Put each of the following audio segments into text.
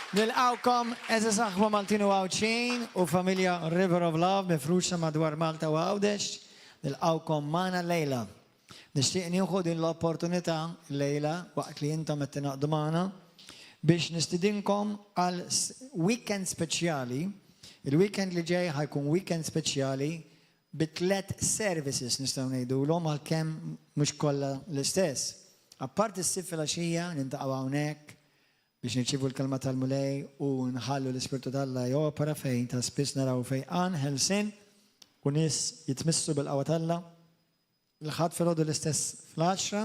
Nilqgħukom għeżież aħwa Maltin u Għawdxin u familja River of Love mifruxa madwar Malta u Għawdex. Nilqgħukom magħna llejla. Nixtieq nieħu din l-opportunità llejla waqt li intom qed tingħaqdu magħna biex nistidinkom għal weekend speċjali. Il-weekend li ġej ħa jkun weekend speċjali bi tlett services nistgħu ngħidulhom għalkemm mhux kollha l-istess. Apparti s-Sibt filgħaxija nintaqgħu hawnhekk biex nirċievu l-Kelma tal-Mulej u nħallu l-Ispirtu t'Alla jopera fejn ta' spiss naraw fejqan, ħelsien u nies jitmissu bil-qawwa t'Alla. Il-Ħadd filgħodu l-istess fl-għaxra,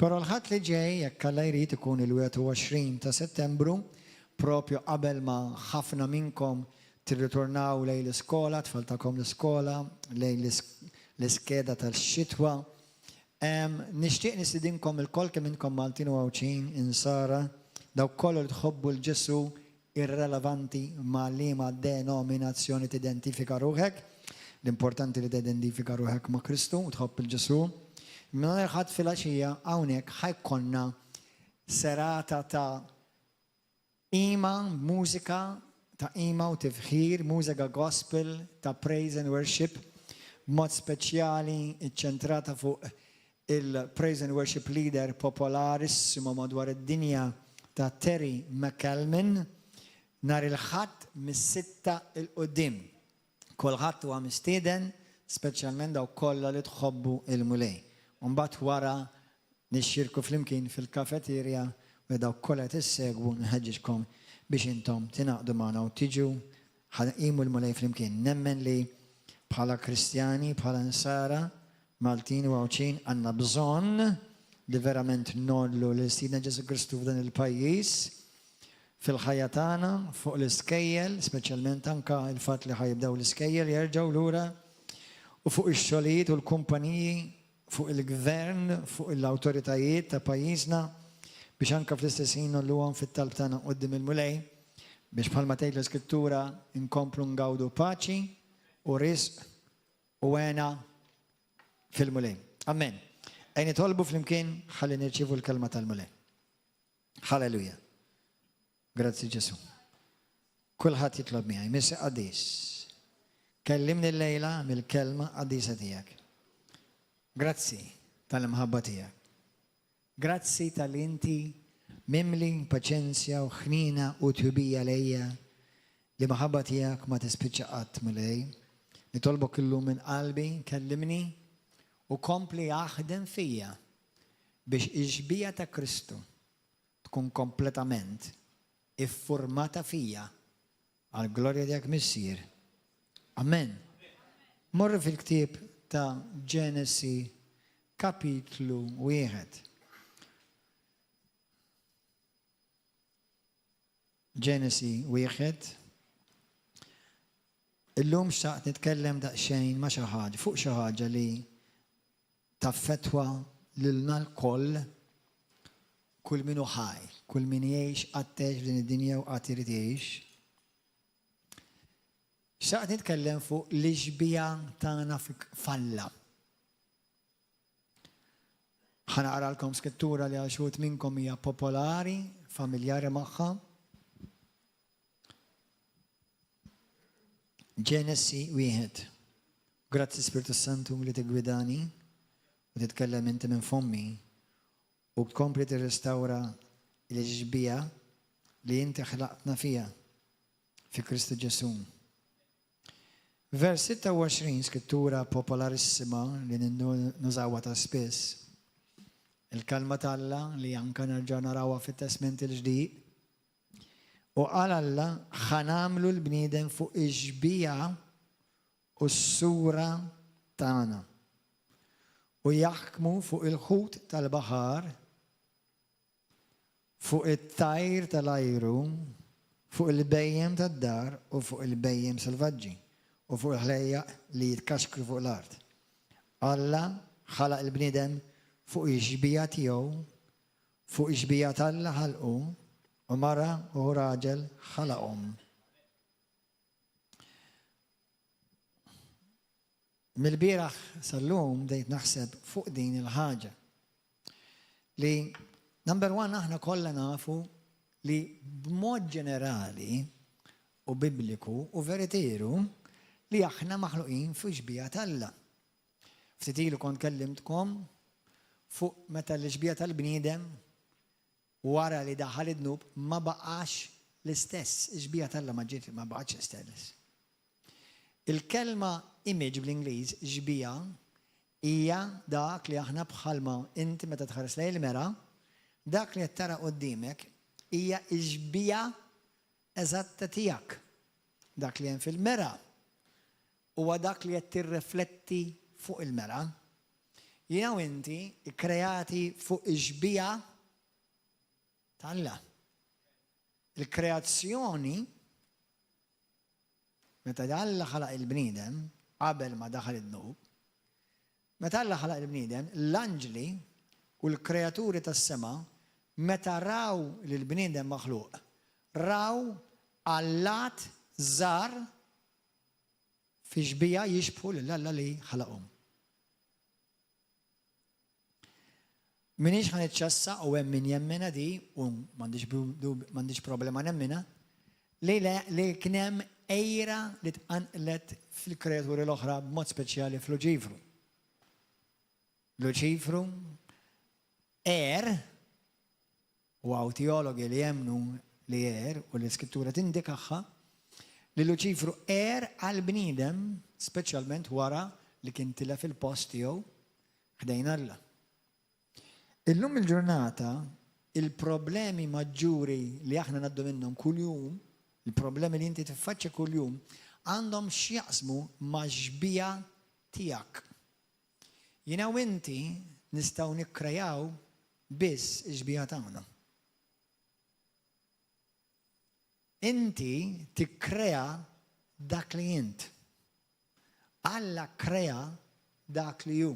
però l-Ħadd li ġej, jekk Alla jrid, ikun il-21 ta' Settembru, propju qabel ma ħafna minnkom tirritornaw lejn l-iskola, tfal tagħkom l-iskola, lejn l-iskeda tal-xitwa. Nixtieq nistidinkom ilkoll kemm intkom Maltin u Għawdxin, Insara, dawk kollha li tħobbu 'l Ġesù irrelevanti ma' liema denominazzjoni tidentifika ruħek, l-importanti li tidentifika ruħek ma' Kristu u tħobb 'il Ġesù. Nhar il-Ħadd filgħaxija hawnhekk ħa jkollna serata ta' qima, mużika ta' qima u tifħir, mużika gospel ta' praise and worship, b'mod speċjali ċċentrata fuq il-praise and worship leader popolarissimo madwar id-dinja ta' Terry MacAlmon, nhar il-Ħadd mis-sitta 'l quddiem. Kulħadd huwa mistieden, speċjalment dawk kollha li tħobbu l-Mulej. U mbagħad wara nixxierku flimkien fil-kafeterja u dawk kollha li tissegwu nħeġġiġkom biex intom tingħaqdu magħna u tiġu ħa nqimu l-Mulej flimkien. Nemmen li bħala Kristjani, bħala Nsara, Maltin u Għawdxin għandna bżonn li verament ngħollu lil Sidna Ġesù Kristu f'dan il-pajjiż, fil-ħajja tagħna, fuq l-iskejjel, speċjalment anke l-fatt li ħa jibdew l-iskejjel jerġgħu lura, u fuq ix-xogħlijiet u l-kumpaniji, fuq il-gvern, fuq l-awtoritajiet ta' pajjiżna, biex anke fl-istess ħin ngħolluhom fit-talb tagħna quddiem il-Mulej, biex bħalma tgħid l-Iskrittura nkomplu ngawdu paċi u riżq u hena fil-Mulej. Amen. Ejja nitolbu flimkien ħalli nirċievu l-kelma tal-Mulej. Halleluja. Grazzi Ġesu. Kulħadd jitlob miegħi, Missier qaddis. Kellimni llejla mill-kelma qaddisa tiegħek. Grazzi tal-imħabba tiegħek. Grazzi talli inti mimli paċenzja u ħniena u tjubija lejja, l-imħabba tiegħek ma tispiċċa qatt, Mulej. Nitolbok illum minn qalbi, kellimni u kompli aħdem fija biex ix-xbieha ta' Kristu tkun kompletament iffurmata fija għall-glorja tiegħek Missier. Amen. Morru fil-ktieb ta' Ġenesi kapitlu wieħed. Ġenesi wieħed. Illum xtaqt nitkellem daqsxejn ma' xi ħaġa, fuq xi ħaġa li taffettwa lilna lkoll, kull min hu ħaj, kull min jgħix, qatt għex f'din id-dinja u qatt irid jgħix. Xtaqt nitkellem fuq l-ixbieha tagħna f'Alla. Ħa naqralkom skrittura li għal xi wħud minnkom hija popolari, familjari magħha. Ġenesi wieħed. Grazzi Spirtu Santu li tiggwidani u titkellem inti minn fommi u tkompli tirrestawra l-xbieha li inti ħlaqtna fiha fi Kristu Ġesù. Vers 26, skrittura popolarissima li nużawha ta' spiss. Il-kelma t'Alla li anka nerġa' narawha fit-Testment il-Ġdid. U qal Alla, Ħa nagħmlu l-bniedem fuq ix-xbieha u s-sura tagħna, u jaħkmu fuq il-ħut tal-baħar, fuq it-tajr tal-ajru, fuq il-bhejjem tad-dar u fuq il-bhejjem selvaġġi, u fuq il-ħlejjaq li jitkaxkru fuq l-art. Alla ħalaq il-bniedem fuq ix-xbieha tiegħu, Fuq ix-xbieha t'Alla ħalqu, u mara u raġel ħalaqhom. Mill-bieraħ sal-lum bdejt naħseb fuq din il-ħaġa. Li number one aħna kollha nafu li b'mod ġenerali u bibliku u veritiru li aħna maħluqin fi xbieha t'Alla. Ftit ilu kont kellimtkom fuq meta l-xbieha tal-bniedem wara li daħal id-dnub ma baqax l-istess, ix-xbieha t'Alla ma ġiet ma baqgħetx l-istess. Il-kelma image bl-Ingliż, xbieha, hija dak li aħna bħalma inti meta tħares lejn il-mera, dak li qed tara quddiemek hija x-xbieha eżatta tiegħek. Dak li hemm fil-mera huwa dak li qed tirrefletti fuq il-mera. Jiena u inti kkreati fuq ix-xbieha t'Alla. Il-kreazzjoni, meta Alla ħalaq il-bniedem, qabel ma daħal id-dnub, meta Alla ħalaq il-bniedem, l-anġli u l-kreaturi tas-sema meta raw lill-bniedem maħluq, raw allat żgħar fi xbieha jixbħu lil Alla li ħalaqhom. M'iniex ħa niċċassa u hemm min jemminha di u m'għandix problema nemminha, li le li kien hemm għira li tqanqlet fil-kreaturi l-oħra b'mod speċjali f'Luċifru. Luċifru għer u hawn teologi li jemmnu li għer u li l-Iskrittura tindikaha, li Luċifru għer għall-bniedem speċjalment wara li kien tilef il-post tiegħu ħdejn Alla. Illum il-ġurnata, il-problemi maġġuri li aħna ngħaddu minnhom kuljum, il-problemi li inti tiffaċċja kuljum, għandhom x'jaqsmu max-xbieha tiegħek. Jiena u inti nistgħu nikkrejaw biss ix-xbieha tagħna. Inti tikkrea dak li int. Alla kkrea dak li hu.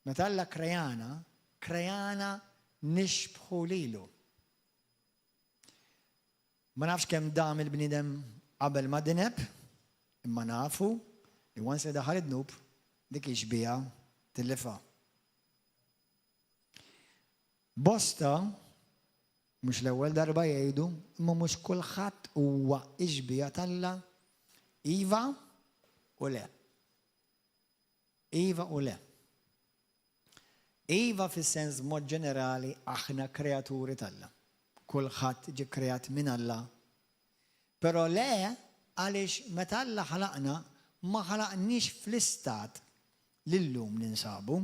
Meta Alla kkreana, kkreana nixbħu lilu. Ma nafx kemm dam il-bniedem qabel ma dineb, imma nafu li once li daħal id-dnub, dik ix-xbieha tillifha. Bosta, mhux l-ewwel darba jgħidu, imma mhux kulħadd huwa x-xbieha t'Alla, iva u le. Iva u le. Iva fis-sens b'mod ġenerali aħna kreaturi t'Alla. Kulħadd ġie kreat minn Alla. Però le għaliex meta Alla ħalaqna ma ħalaqniex fl-istat li llum ninsabu.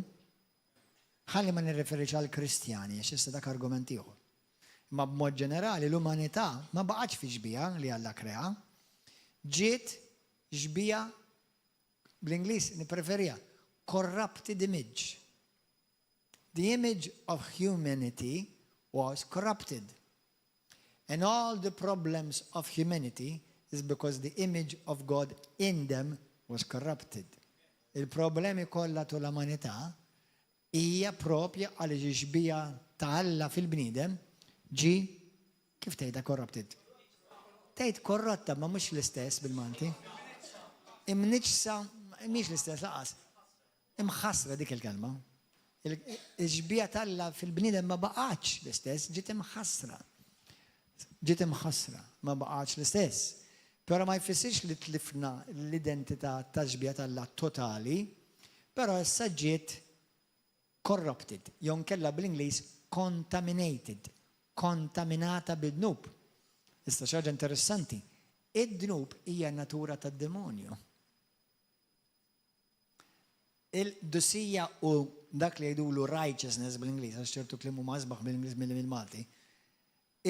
Ħalli ma nirreferix għall-Kristjani għax issa dak argument ieħor. Imma b'mod ġenerali l-umanità ma baqgħetx fi xbieha li Alla krea. Ġiet xbieha bl-Ingliż nippreferiha corrupted image. The image of humanity was corrupted. And all the problems of humanity is because the image of God in them was corrupted. Il-problemi kollha tal-umanità hija propja għaliex ix-xbieha ta' Alla fil-bniedem ġie kif tgħidha corrupted? Tgħid korrotta ma mhux l-istess bil-Malti. Imniġsa mhix l-istess laqas. Imħassra dik il-kelma. Il-xbieha t'Alla fil-bniedem ma baqgħetx l-istess, ġiet imħassra. Ġiet imħassra, ma baqgħetx l-istess. Però ma jfissirx li tlifna l-identità tax-xbieha t'Alla totali, però issa ġiet corrupted, jew nkella bl-Ingliż contaminated, kontaminata bid-dnub. Issa xi ħaġa interessanti, id-dnub hija natura tad-demonju. Il-qdusija u dak li jgħidulu righteousness bl-Ingliż, għax ċertu kliem huma asbaħ bil-Ingliż milli mill-Malti,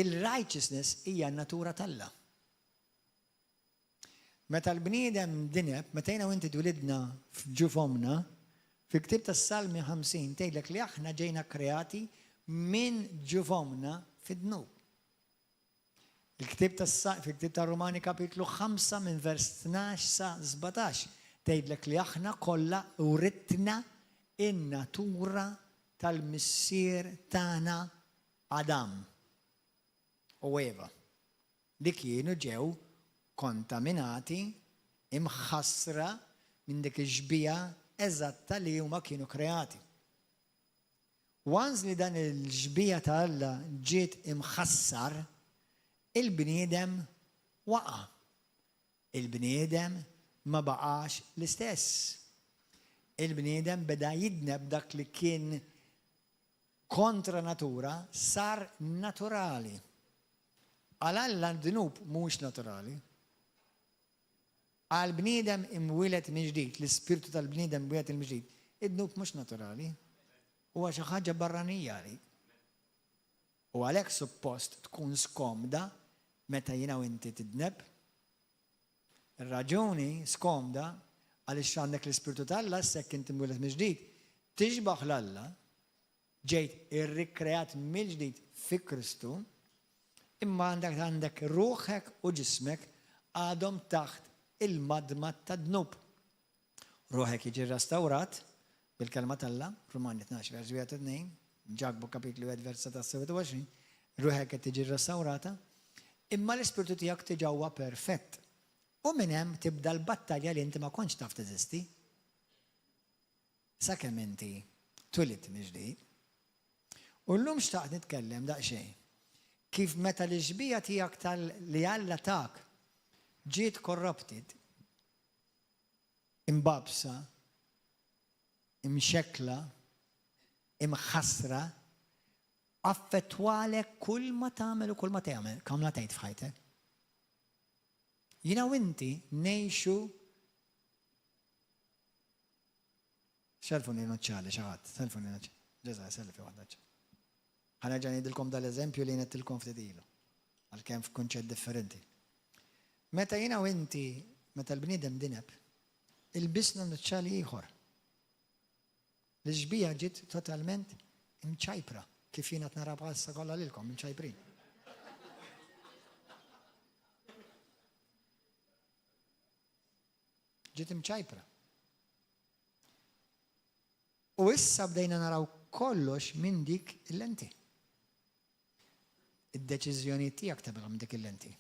il-righteousness hija n-natura t'Alla. Meta l-bniedem dineb, meta jiena u inti twilidna f'ġuf ommna, fil-ktieb tas-Salmi 50 tgħidlek li aħna ġejna kreati minn ġuf ommna fid-dnub. Il-ktieb tas fil-ktieb ta' Rumani kapitlu 5 minn vers 12 sa 17 tgħidlek li aħna kollha writna in-natura tal-missier tagħna Adam u Eva li kienu ġew kontaminati, imħassra minn dik ix-xbieha eżatta li huma kienu kreati. Once li dan il-xbieha ta' Alla ġiet imħassar, Il-bniedem waqa'. Il-bniedem ma baqax l-istess. Il-bniedem beda jidneb dak li kien kontra natura sar naturali. Għal Alla d-dnub mhuwiex naturali. Għal bniedem imwieled mill-ġdid, l-ispirtu tal-bniedem imwieled mill-ġdid, id-dnub mhux naturali. Huwa xi ħaġa barranija għalik. U għalhekk suppost tkun skomda meta jiena u inti tidneb. Ir-raġuni skomda għaliex għandek l-Ispirtu t'Alla issa jekk inti mwieled mill-ġdid, tixbah 'l Alla, ġejt irrikreat mill-ġdid fi Kristu, imma għandek għandek ruħek u ġismek għadhom taħt il-madmad tad-dnub. Ruħek jiġi rrestawrat bil-Kelma t'Alla, Rumani 12 vers 1 u 2, Ġakbu kapitlu 1 vers 27, ruħek qed tiġi rrestawrata, imma l-ispirtu tiegħek diġà huwa perfett. U minn hemm tibda l-battalja li inti ma kontx taf teżisti. Sakemm inti twilidt mill-ġdid. U llum xtaqt nitkellem daqsxejn kif meta l-ixbija tiegħek tal li Alla tak ġiet corrupted, imbagħbsa, imxekkla, imħassra, affettwalek kull ma tagħmel u kull ma tagħmel, kemm la tgħid f'ħajtek. Jiena u inti ngħixu Selfuni nuċċali xi ħadd, selfuni nuċċali. Ġeża, selfi waħda ċ. Ħa nerġa' ngħidilkom dal-eżempju li ngħedtilkom ftit ilu, għalkemm f'kunċett differenti. Meta jiena u inti, meta l-bniedem dineb, ilbisna nuċċali ieħor. L-ixbija ġiet totalment imċajpra, kif jiena qed nara bħalissa kollha lilkom imċajprin. Ġiet imċajpra. U issa bdejna naraw kollox minn dik il-lenti. Id-deċiżjonijiet tiegħek tagħmilhom dik il-lenti.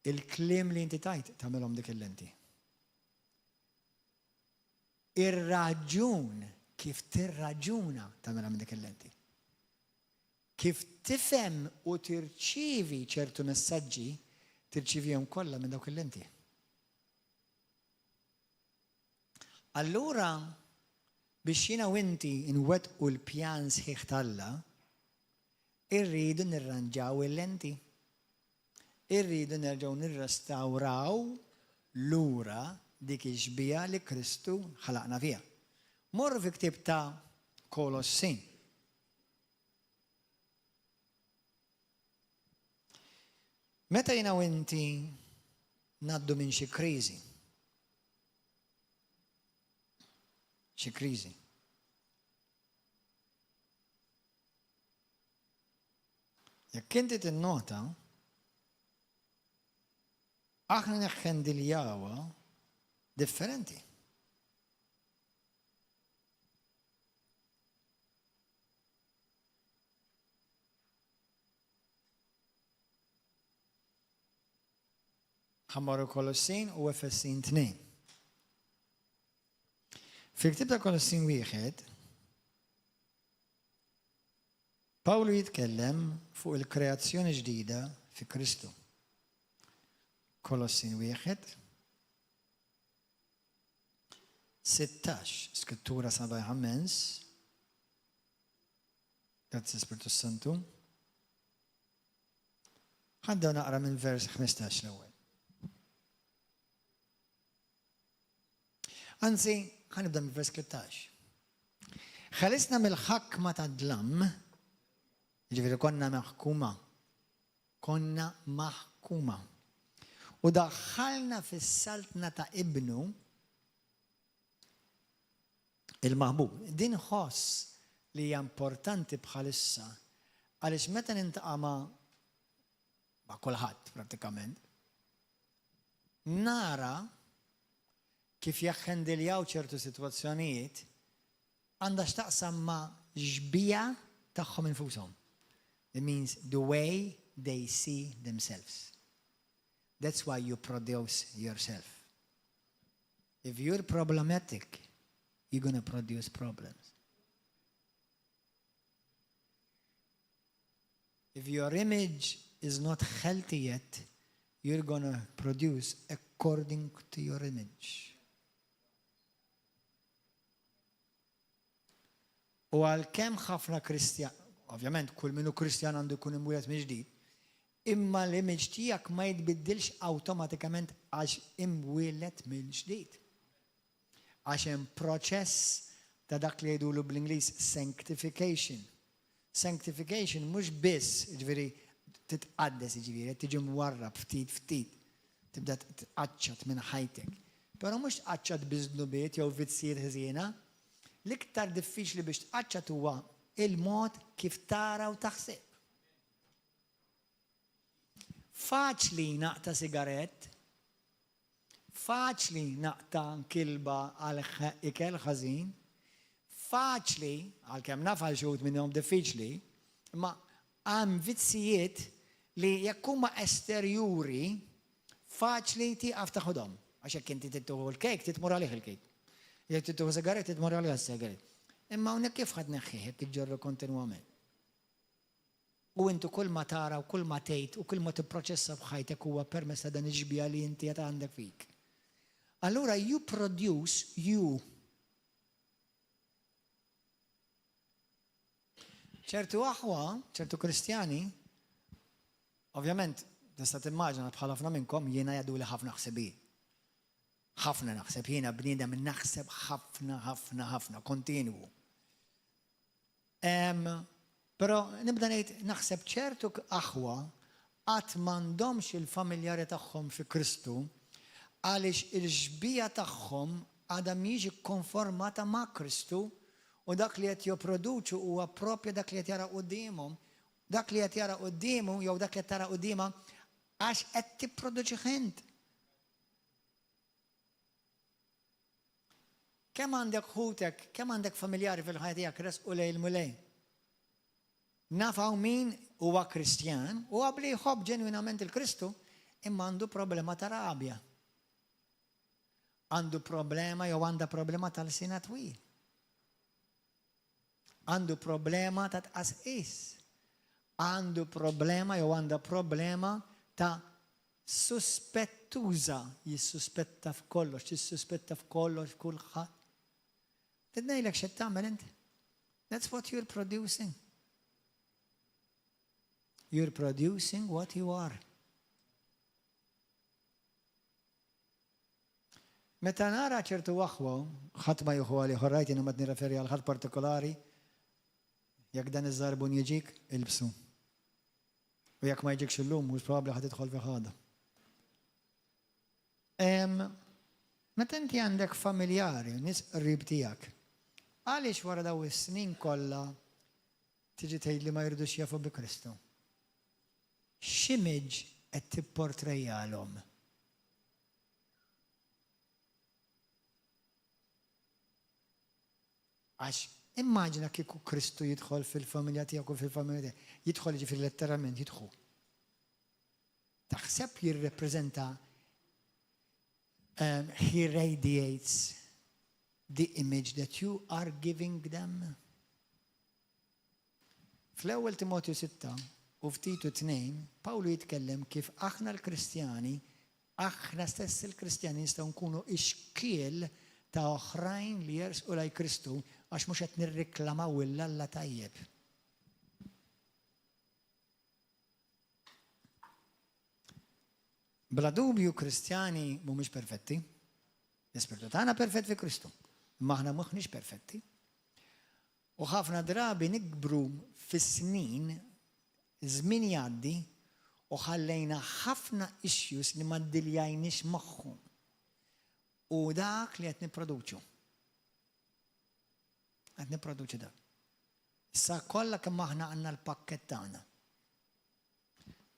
Il-kliem li inti tajt tagħmilhom dik il-lenti. Ir-raġun kif tirraġuna tagħmilha minn dik il-lenti. Kif tifhem u tirċievi ċertu messaġġi, tirċivihom kollha minn dawk il-lenti. Allura, biex jiena u inti nwettqu l-pjan sħiħ t'Alla, irridu nirranġaw il-lenti. Irridu nerġgħu nirrestawraw lura dik ix-xbieha li Kristu ħalaqna fiha. Morru fil-ktieb ta' Kolossin. Meta jiena u inti ngħaddu minn xi kriżi, xi kriżi. Jekk inti tinnota, aħna neħħendiljawha differenti. Ħa mmorru Kolossin u Efessin 2. Fil-ktib ta' Kolossin wieħed, Pawlu jitkellem fuq il-kreazzjoni ġdida fi Kristu. Kolossin wieħed, 16, skrittura sabiħa immens. Grazzi Spiritu Santu. Ħa nibdew naqra minn vers 15 l-ewwel. Anzi, ħa nibda minn vers 13. Ħelisna mill-ħakma tad-dlam, ġifieri konna maħkuma, konna maħkuma. U daħħalna fis-saltna ta' ibnu Il-maħbub. Din nħoss li hija importanti bħalissa għaliex meta nintaqa' ma' ma' kulħadd prattikament, nara kif jaħħendiljaw ċertu sitwazzjonijiet għandha x'taqsam ma' xbieha tagħhom infushom. It means the way they see themselves. That's why you produce yourself. If you're problematic, you're gonna produce problems. If your image is not healthy yet, you're gonna produce according to your image. U għalkemm ħafna Kristjan, ovvjament kull min hu Kristjan għandu jkun imwieled mill-ġdid, imma l-image tiegħek ma jitbiddilx awtomatikament għax imwieled mill-ġdid. Għax hemm proċess ta' dak li jgħidulu bl-Ingliż sanctification. Sanctification mhux biss, jiġifieri titqaddes, jiġifieri qed tiġi mwarrab ftit ftit, tibda tqaċċat minn ħajtek. Però mhux tqaċċat biss dnubiet jew vizzijiet ħżiena. L-iktar diffiċli biex tqaċċat huwa il-mod kif tara u taħseb. Faċli naqta' sigarett, Faċli naqta' kilba għal ikel ħażin. Faċli, għalkemm naf għal xi wħud minnhom diffiċli, imma hemm vizzijiet li jekk huma esterjuri, faċli tieqaf taħodhom. Għax jekk inti trid tieħu l-kejk, trid tmur għalih il-kejk. Jekk trid tieħu sigarett, trid tmur għaliha s-sigarett. Imma hawnhekk kif ħa tneħħih jekk iġġorru kontinwament? U inti kull ma tara u kull ma tgħid u kull ma tipproċessa f'ħajtek huwa permezz ta' dan ix-xbieha li inti qed għandek fik. Allura you produce you. Ċertu aħwa, ċertu Kristjani, ovvjament tista' timmaġina bħal ħafna minnkom jiena jgħadduli ħafna ħsibijiet. Ħafna naħseb, jiena bniedem naħseb ħafna ħafna ħafna, kontinwu. Però nibda ngħid naħseb ċertu aħwa qatt m'għandhomx il-familjari tagħhom fi Kristu għaliex il-xbieha tagħhom għadha mhijiex ikkonformata ma' Kristu u dak li qed jopproduċu huwa proprju dak li qed jara quddiemhom, dak li qed jara quddiemu jew dak li qed tara quddiemha għax qed tipproduċih int. Kemm għandek ħutek, kemm għandek familjari fil-ħajja tiegħek resqu lejn il-Mulej? Naf hawn min huwa Kristjan u abbli jħobb ġenwinament il-Kristu, imma għandu problema ta' rabja. Għandu problema jew għandha problema tal-sina twil. Għandu problema ta' tqasqis. Għandu problema jew għandha problema ta' suspettuża, jissuspetta f'kollox, tissuspetta f'kollox, f'kulħadd. Trid ngħidlek x'qed tagħmel int? That's what you're producing. You're producing what you are. Meta nara ċertu aħwa, ħadd ma jieħu għalih, all right, jiena ma qed nirreferi għal ħadd partikolari, jekk dan iż-żarbun jiġik, ilbsu. U jekk ma jiġikx illum, mhux probabbli ħa tidħol fih għada. Meta inti għandek familjari, nies qrib tiegħek, għaliex wara daw is-snin kollha tiġi tgħid li ma jridux jafu bi Kristu? X'image qed tipportrejjalhom? Għax immaġina kieku Kristu jidħol fil-familja tiegħek u fil-familja tiegħek. Jidħol jiġifieri letteralment jidħu. Taħseb jirrepreżenta um, he radiates the image that you are giving them. Fl-ewwel Timotju 6 u f'Titu 2, Pawlu jitkellem kif aħna l-Kristjani, aħna stess il-Kristjani nistgħu nkunu x-xkiel ta' oħrajn li jersqu lejn Kristu għax mhux qed nirriklamaw 'l Alla tajjeb. Bla dubju Kristjani mhumiex perfetti. L-ispirtu tagħna perfett fi Kristu, imma aħna m'aħniex perfetti. U ħafna drabi nikbru fis-snin, iż-żmien jgħaddi u ħallejna ħafna issues li ma ddiljajniex magħhom. U dak li qed nipproduċu. Qed nipproduċu dak. Issa kollha kemm aħna għandna l-pakkett tagħna.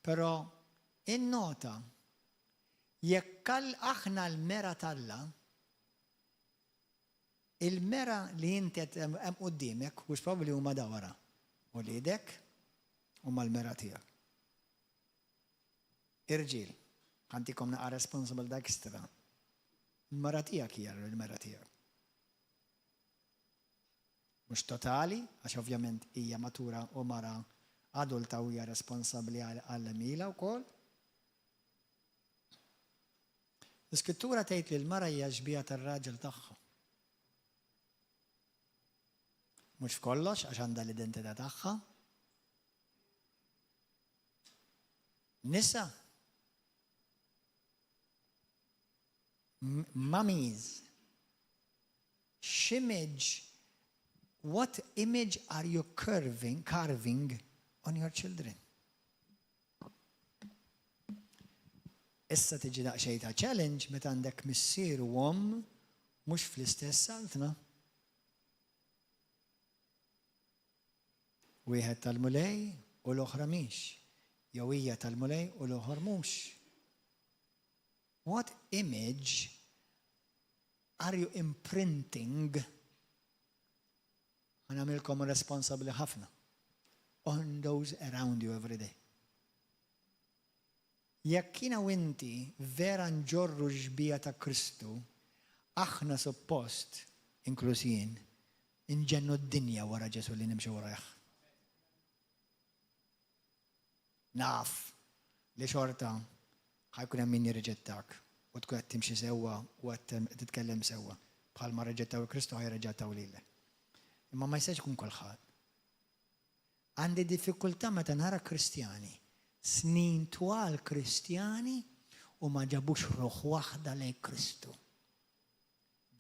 Però innota jekk aħna l-mera t'Alla, Il-mera li inti qed hemm quddiemek, which probably huma da wara, uliedek huma l-mera tiegħek. Irġiel, ħa ntikom naqa' responsabiltà extra. Il-mara tiegħek hija l-mera tiegħek. Mhux totali, għax ovvjament hija matura u mara adulta u hija responsabbli għal għemilha wkoll. L-Iskrittura tgħid li l-mara hija xbieha tar-raġel tagħha. Mhux f'kollox għax għandha l-identità tagħha. Nisa mummies x'image what image are you curving, carving on your children? Issa tiġi daqsxejn ta' challenge meta għandek missier u omm mhux fl-istess saltna. Wieħed tal-Mulej u l-oħra mhix, jew hija tal-Mulej u l-oħor mhux. What image are you imprinting? Ħa nagħmilkom responsabbli ħafna on those around you every day. Jekk jiena u inti vera nġorru x-xbieha ta' Kristu, aħna suppost, inkluż jien, inġennu d-dinja wara Ġesù li nimxu warajh. Naf li xorta ħa jkun hemm min jirriġettak u tkun qed timxi sewwa u qed titkellem sewwa. Bħalma rriġettaw il-Kristu ħa jirriġettaw lilek. Imma ma jistax ikun kulħadd. Għandi diffikultà meta nara Kristjani, snin twal Kristjani u ma ġabux ruħ waħda lejn Kristu.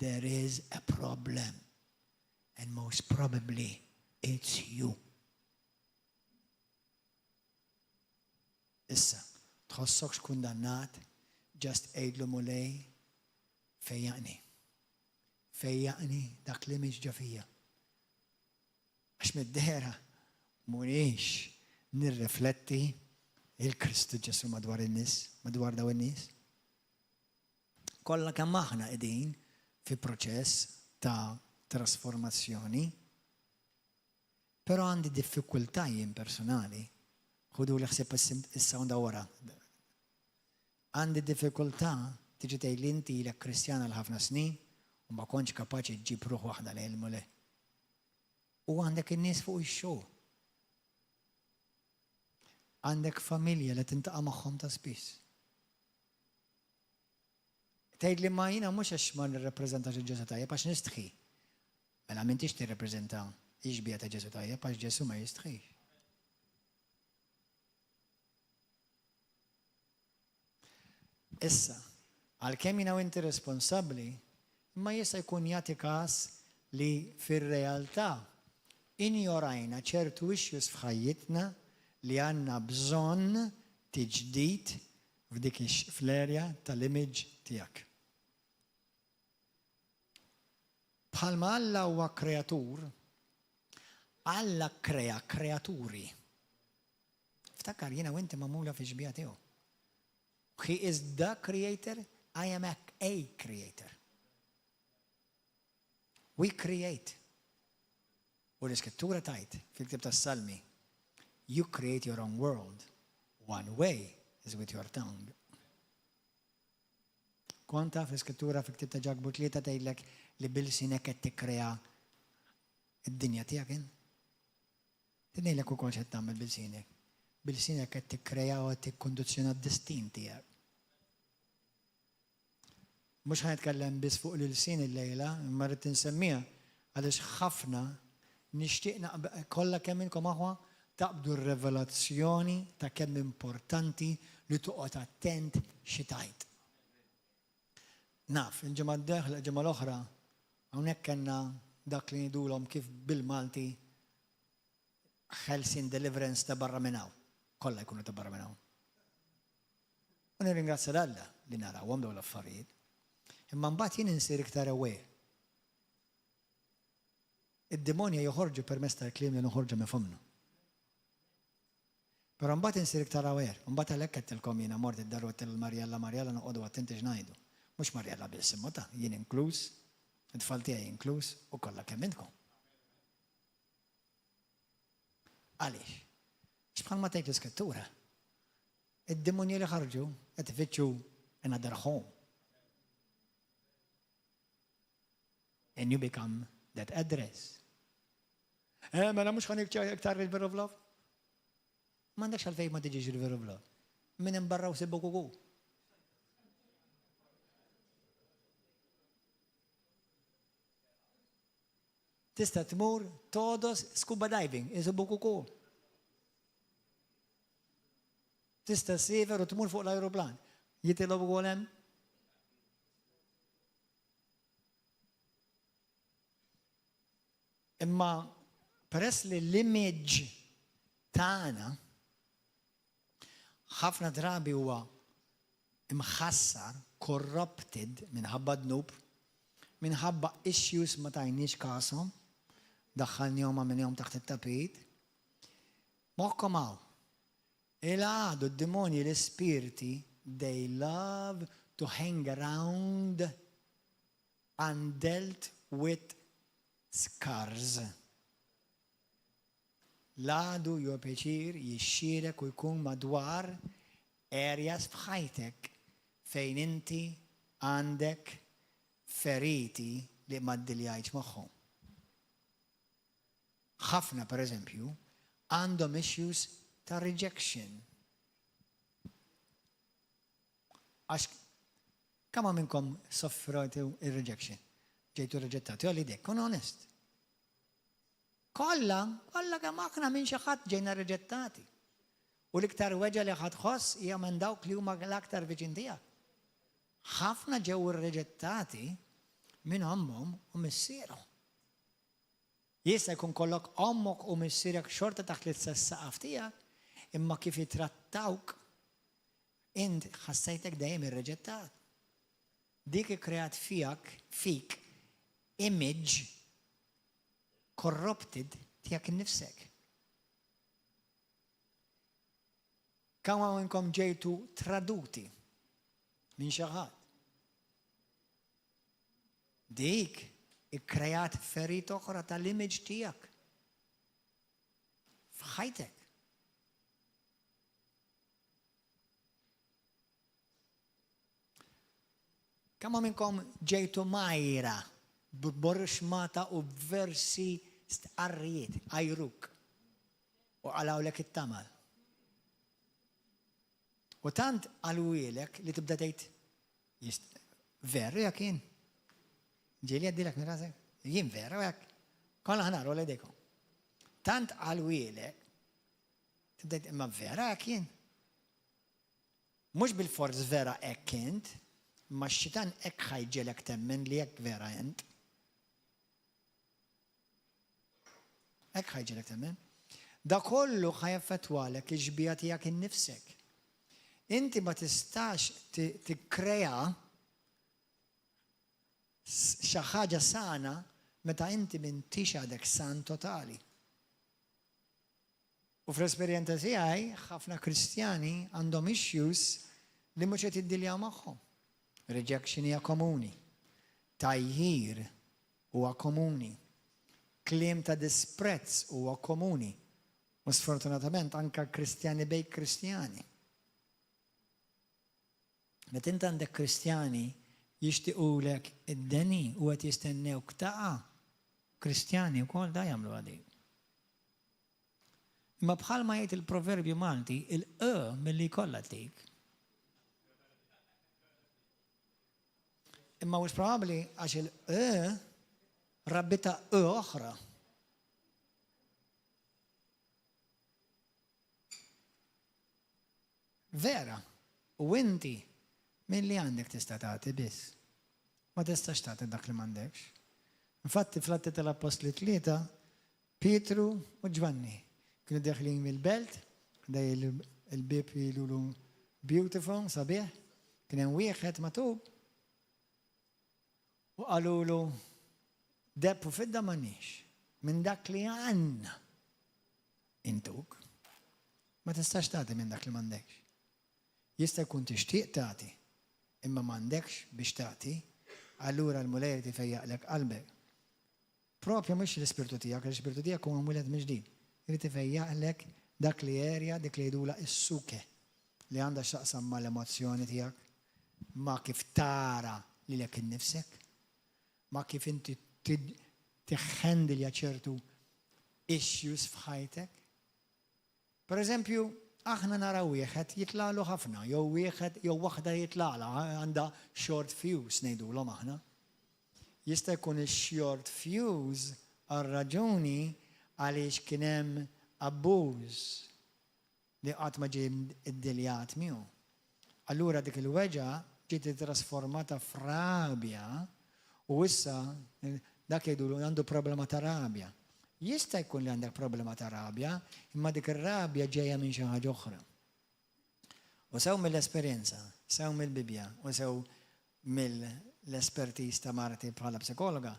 There is a problem and most probably it's you. Issa, tħossokx kundannat, just għidlu Mulej, fejjaqni. Fejjaqni dak li mhix ġo fija. Għax mid-dehra mhuniex nirrifletti il-Kristu Ġesù madwar in-nies, madwar dawn in-nies. Kollha kemm aħna qegħdin fi proċess ta' trasformazzjoni. Però għandi diffikultà jien personali, ħuduli ħsieb is-sound wara. Għandi diffikultà tiġi tgħidli inti ilek Kristjan għal ħafna snin u ma kontx kapaċi ġġib ruħ waħda lejn il-Mulej. U għandek in-nies fuq ix-xogħol. Għandek familja li tiltaqa' magħhom ta' spiss. Tgħid li ma jiena mhux għax ma nirrappreżentax il-Ġesù tajjeb għax nistħi. Mela m'intix tirrappreżenta x-xbieha ta' Ġesù tajjeb għax Ġesù ma jistħix. Issa, għalkemm jiena u inti responsabbli, imma jista' jkun jagħti każ li fir-realtà injorajna ċertu issues f'ħajjitna li għandna bżonn tiġdid f'dik fl-area tal-image tiegħek. Bħalma Alla huwa kreatur, Alla kkrea kreaturi. Ftakar jiena u inti magħmula fi xbieha tiegħu. He is the creator, I am a, a creator. We create. U l-iskrittura tgħid fil-ktieb tas-Salmi, you create your own world. One way is with your tongue. Kont taf l-iskrittura fil-ktieb ta' Ġakbu 3 tgħidlek li b'ilsienek qed tikkrea id-dinja tiegħek int? Tgħidlek ukoll x'qed tagħmel b'ilsienek. B'ilsienek qed tikkrea u qed tikkundizzjona d-destin tiegħek. Mhux ħa nitkellem biss fuq l-ilsien illejla, imma rrid insemmiha għaliex ħafna nixtieq kollha kemm inkom aħwa taqbdu r-revelazzjoni ta' kemm importanti li toqgħod attent xi tgħid. Naf, il-ġimgħa d-dieħla, il-ġimgħa l-oħra, hawnhekk kellna dak li ngħidulhom kif bil-Malti ħelsien deliverance ta' barra minn hawn. Kollha jkunu ta' barra minn hawn. U nirringrazzja 'l Alla li narawhom dawn l-affarijiet. Imma mbagħad jien insir iktar aware. Id-demonja joħorġu permezz tal-kliem li noħorġu minn fommna. Però mbagħad insir iktar aware. Mbagħad għalhekk għedtilkom jiena mort id-dar u għedt lil Marjella, Marjella noqogħdu attenti x'ngħidu. Mhux Marjella biss imma ta' jien inkluż, it-tfal tiegħi inkluż u kollha kemm intkom. Għaliex? Għax bħalma tgħid l-Iskrittura, id-demonji li ħarġu qed ifittxu another home. And you become that address. Eh, mela mhux ħa iktar River of Love? M'għandekx għalfejn ma tiġix River of Love. Min hemm barra u sibbu kuku. Tista' tmur todos scuba diving, isibu kuku. Tista' ssiefer u tmur fuq l-ajruplan. Jitilgħu wkoll hemm? Imma peress li l-image tagħna ħafna drabi huwa imħassar, corrupted minħabba dnub, minħabba issues ma tajniex kashom, daħħalnihom għamilnihom taħt it-tapit. Moħħkom hawn. Il-għadu, d-demonji, l-ispirti, they love to hang around undealt with scars. L-għadu jieħu pjaċir jixxierek u jkun madwar areas f'ħajtek fejn inti għandek feriti li ma ddiljajtx magħhom. Ħafna, per eżempju, għandhom issues ta' rejection. Għax kemm hawn minnkom soffrejtu ir-rejection? Ġejtu reġettati, għolli idek, kun onest. Kollha, kollha kemm aħna minn xi ħadd ġejna reġettati. U l-iktar weġgħa li ħa tħoss hija minn dawk li huma l-aktar viċin tiegħek. Ħafna ġew irreġettati minn ommhom u missierhom. Jista' jkun kollok ommok u missierek xorta taħt l-istess saqaf tiegħek, imma kif jitrattawk Int ħassejtek dejjem irreġettat. Dik ikkreat fijak, fik, image corrupted tiegħek innifsek. Kemm hawn minnkom ġejtu traduti minn xi ħadd? Dik ikkreat ferita oħra tal-image tiegħek f'ħajtek. Kemm minnkom ġejtu majra b'borxmata u b'versi stqarrijiet għajruk u qalgħulek it-tamal. U tant qalwielek li tibda tgħid veru jekk jien. Ġieli għaddilek minn rasek? Jien veru hekk. Kollha ħnaru l-idejkom. Tant qalwielek Tibda tgħid imma vera hekk jien? Mhux bilfors vera hekk int, imma x-xitan hekk ħa jġegħlek temmen li hekk vera int. Hekk ħa jġegħlek temmen. Da kollu ħa jaffettwalek ix-xbieha tiegħek innifsek. Inti ma tistax tikkrea xi ħaġa sana meta inti m'intix għadek san totali. U fl-esperjenza tiegħi, ħafna Kristjani għandhom issues li mhux qed jiddiljaw magħhom. Rejection hija komuni. Tgħajjir huwa komuni. Kliem ta' disprezz huwa komuni. U sfortunatament anke Kristjani bejn Kristjani. Meta int għandek Kristjani jixtiqulek id-deni u qed jistennewk taqa', Kristjani wkoll da jagħmluha din. Imma bħalma jgħid il-proverbju Malti, il-q milli jkollha ttik. Imma wis probabbli għax il-q rabbita q oħra. Vera, u inti milli għandek tista' tagħti biss. Ma tistax tagħti dak li m'għandekx. Infatti fl-Atti tal-Appostli 3, Pietru u Ġwanni kienu deħlin mill-belt, ħdej il-bieb jgħidulu Beautiful, sabiħ, kien hemm wieħed matub u qalulu deheb u fidda m'għandniex, minn dak li għandna intuk. Ma tistax tagħti minn dak li m'għandekx. Jista' jkun tixtieq tagħti, imma m'għandekx biex tagħti, allura l-Mulej irid ifejjaqlek qalbek. Propju mhux l-ispirtu tiegħek, għax l-ispirtu tiegħek huwa mwieled mill-ġdid. Irid ifejjaqlek dak li area, dik li jgħidulha s-suke, li għandha x'taqsam mal-emozzjoni tiegħek, ma' kif tara lilek innifsek, ma' kif inti tiħħendilja ċertu issues f'ħajtek. Per eżempju, Aħna naraw wieħed jitlagħlu ħafna, jew wieħed jew waħda jitlagħla, għandha short fuse ngħidulhom aħna. Jista' jkun ix-short fuse għal raġuni għaliex kien hemm abbuż li qatt ma ġie ddiljat miegħu. Allura dik il-weġgħa ġiet ittrasformata f'rabja u issa dak jgħidulu għandu problema ta' rabja. Jista' jkun li għandek problema ta' rabja, imma dik ir-rabja ġejja minn xi ħaġa oħra. U sew mill-esperjenza, sew mill-Bibbja u sew mill-espertiż ta' marti bħala psikologa,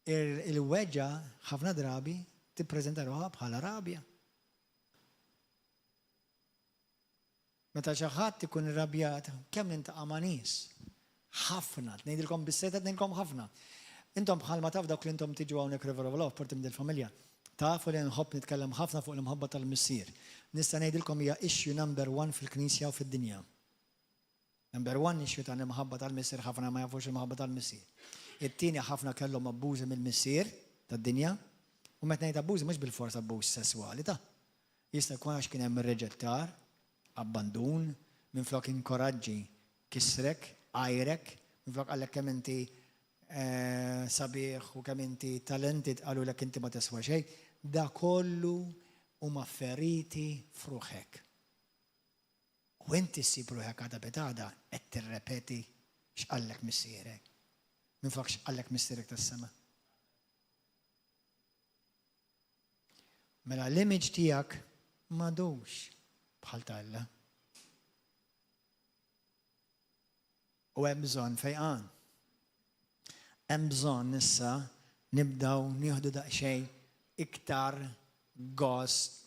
il-weġgħa ħafna drabi tippreżenta ruħha bħala rabja. Meta xi ħadd ikun irrabjat, kemm niltaqa' ma' nies? Ħafna, ngħidilkom bis-serjetà ngħidilkom ħafna. Intom bħalma taf dawk li intom tiġu hawnhekk River of Love, parti minn dil-familja, tafu li nħobb nitkellem ħafna fuq l-imħabba tal-Missier. Nista' ngħidilkom hija issue number one fil-Knisja u fid-dinja. Number one issue ta' l-imħabba tal-Missier ħafna ma jafux il-mħabba tal-Missier. It-tieni ħafna kellhom abbużi mill-Missier tad-dinja. U meta ngħid abbużi mhux bilfors abbuż sesswali ta'. Jista' jkun għax kien hemm irriġettar, abbandun, minflok inkoraġġi kissrek, għajrek, minflok qallek kemm inti sabiħ u kemm inti talented qalulek inti ma tiswa xejn. Da kollu huma feriti f'ruħek. U inti ssib ruħek għada pitgħada qed tirrepeti x'qallek missierek, minflok x'qallek Missierek tas-sema. Mela l-image tiegħek m'għadux bħal ta' Alla. U hemm bżonn fejqan. Hemm bżonn issa nibdew nieħdu daqsxejn iktar gost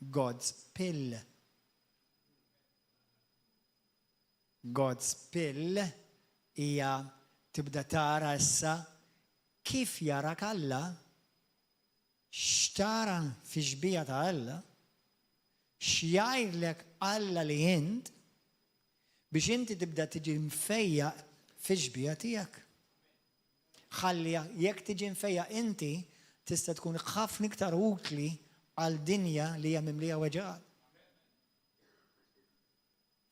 God's pill. God's pill hija tibda tara issa kif jarak Alla X'tara fix-xbieha ta' Alla? X'jgħidlek Alla li int biex inti tibda tiġi mfejjaq fix-xbieha tiegħek? Ħalli jekk tiġi mfejjaq inti tista' tkun ħafna iktar utli għal dinja li hija mimlija weġgħat.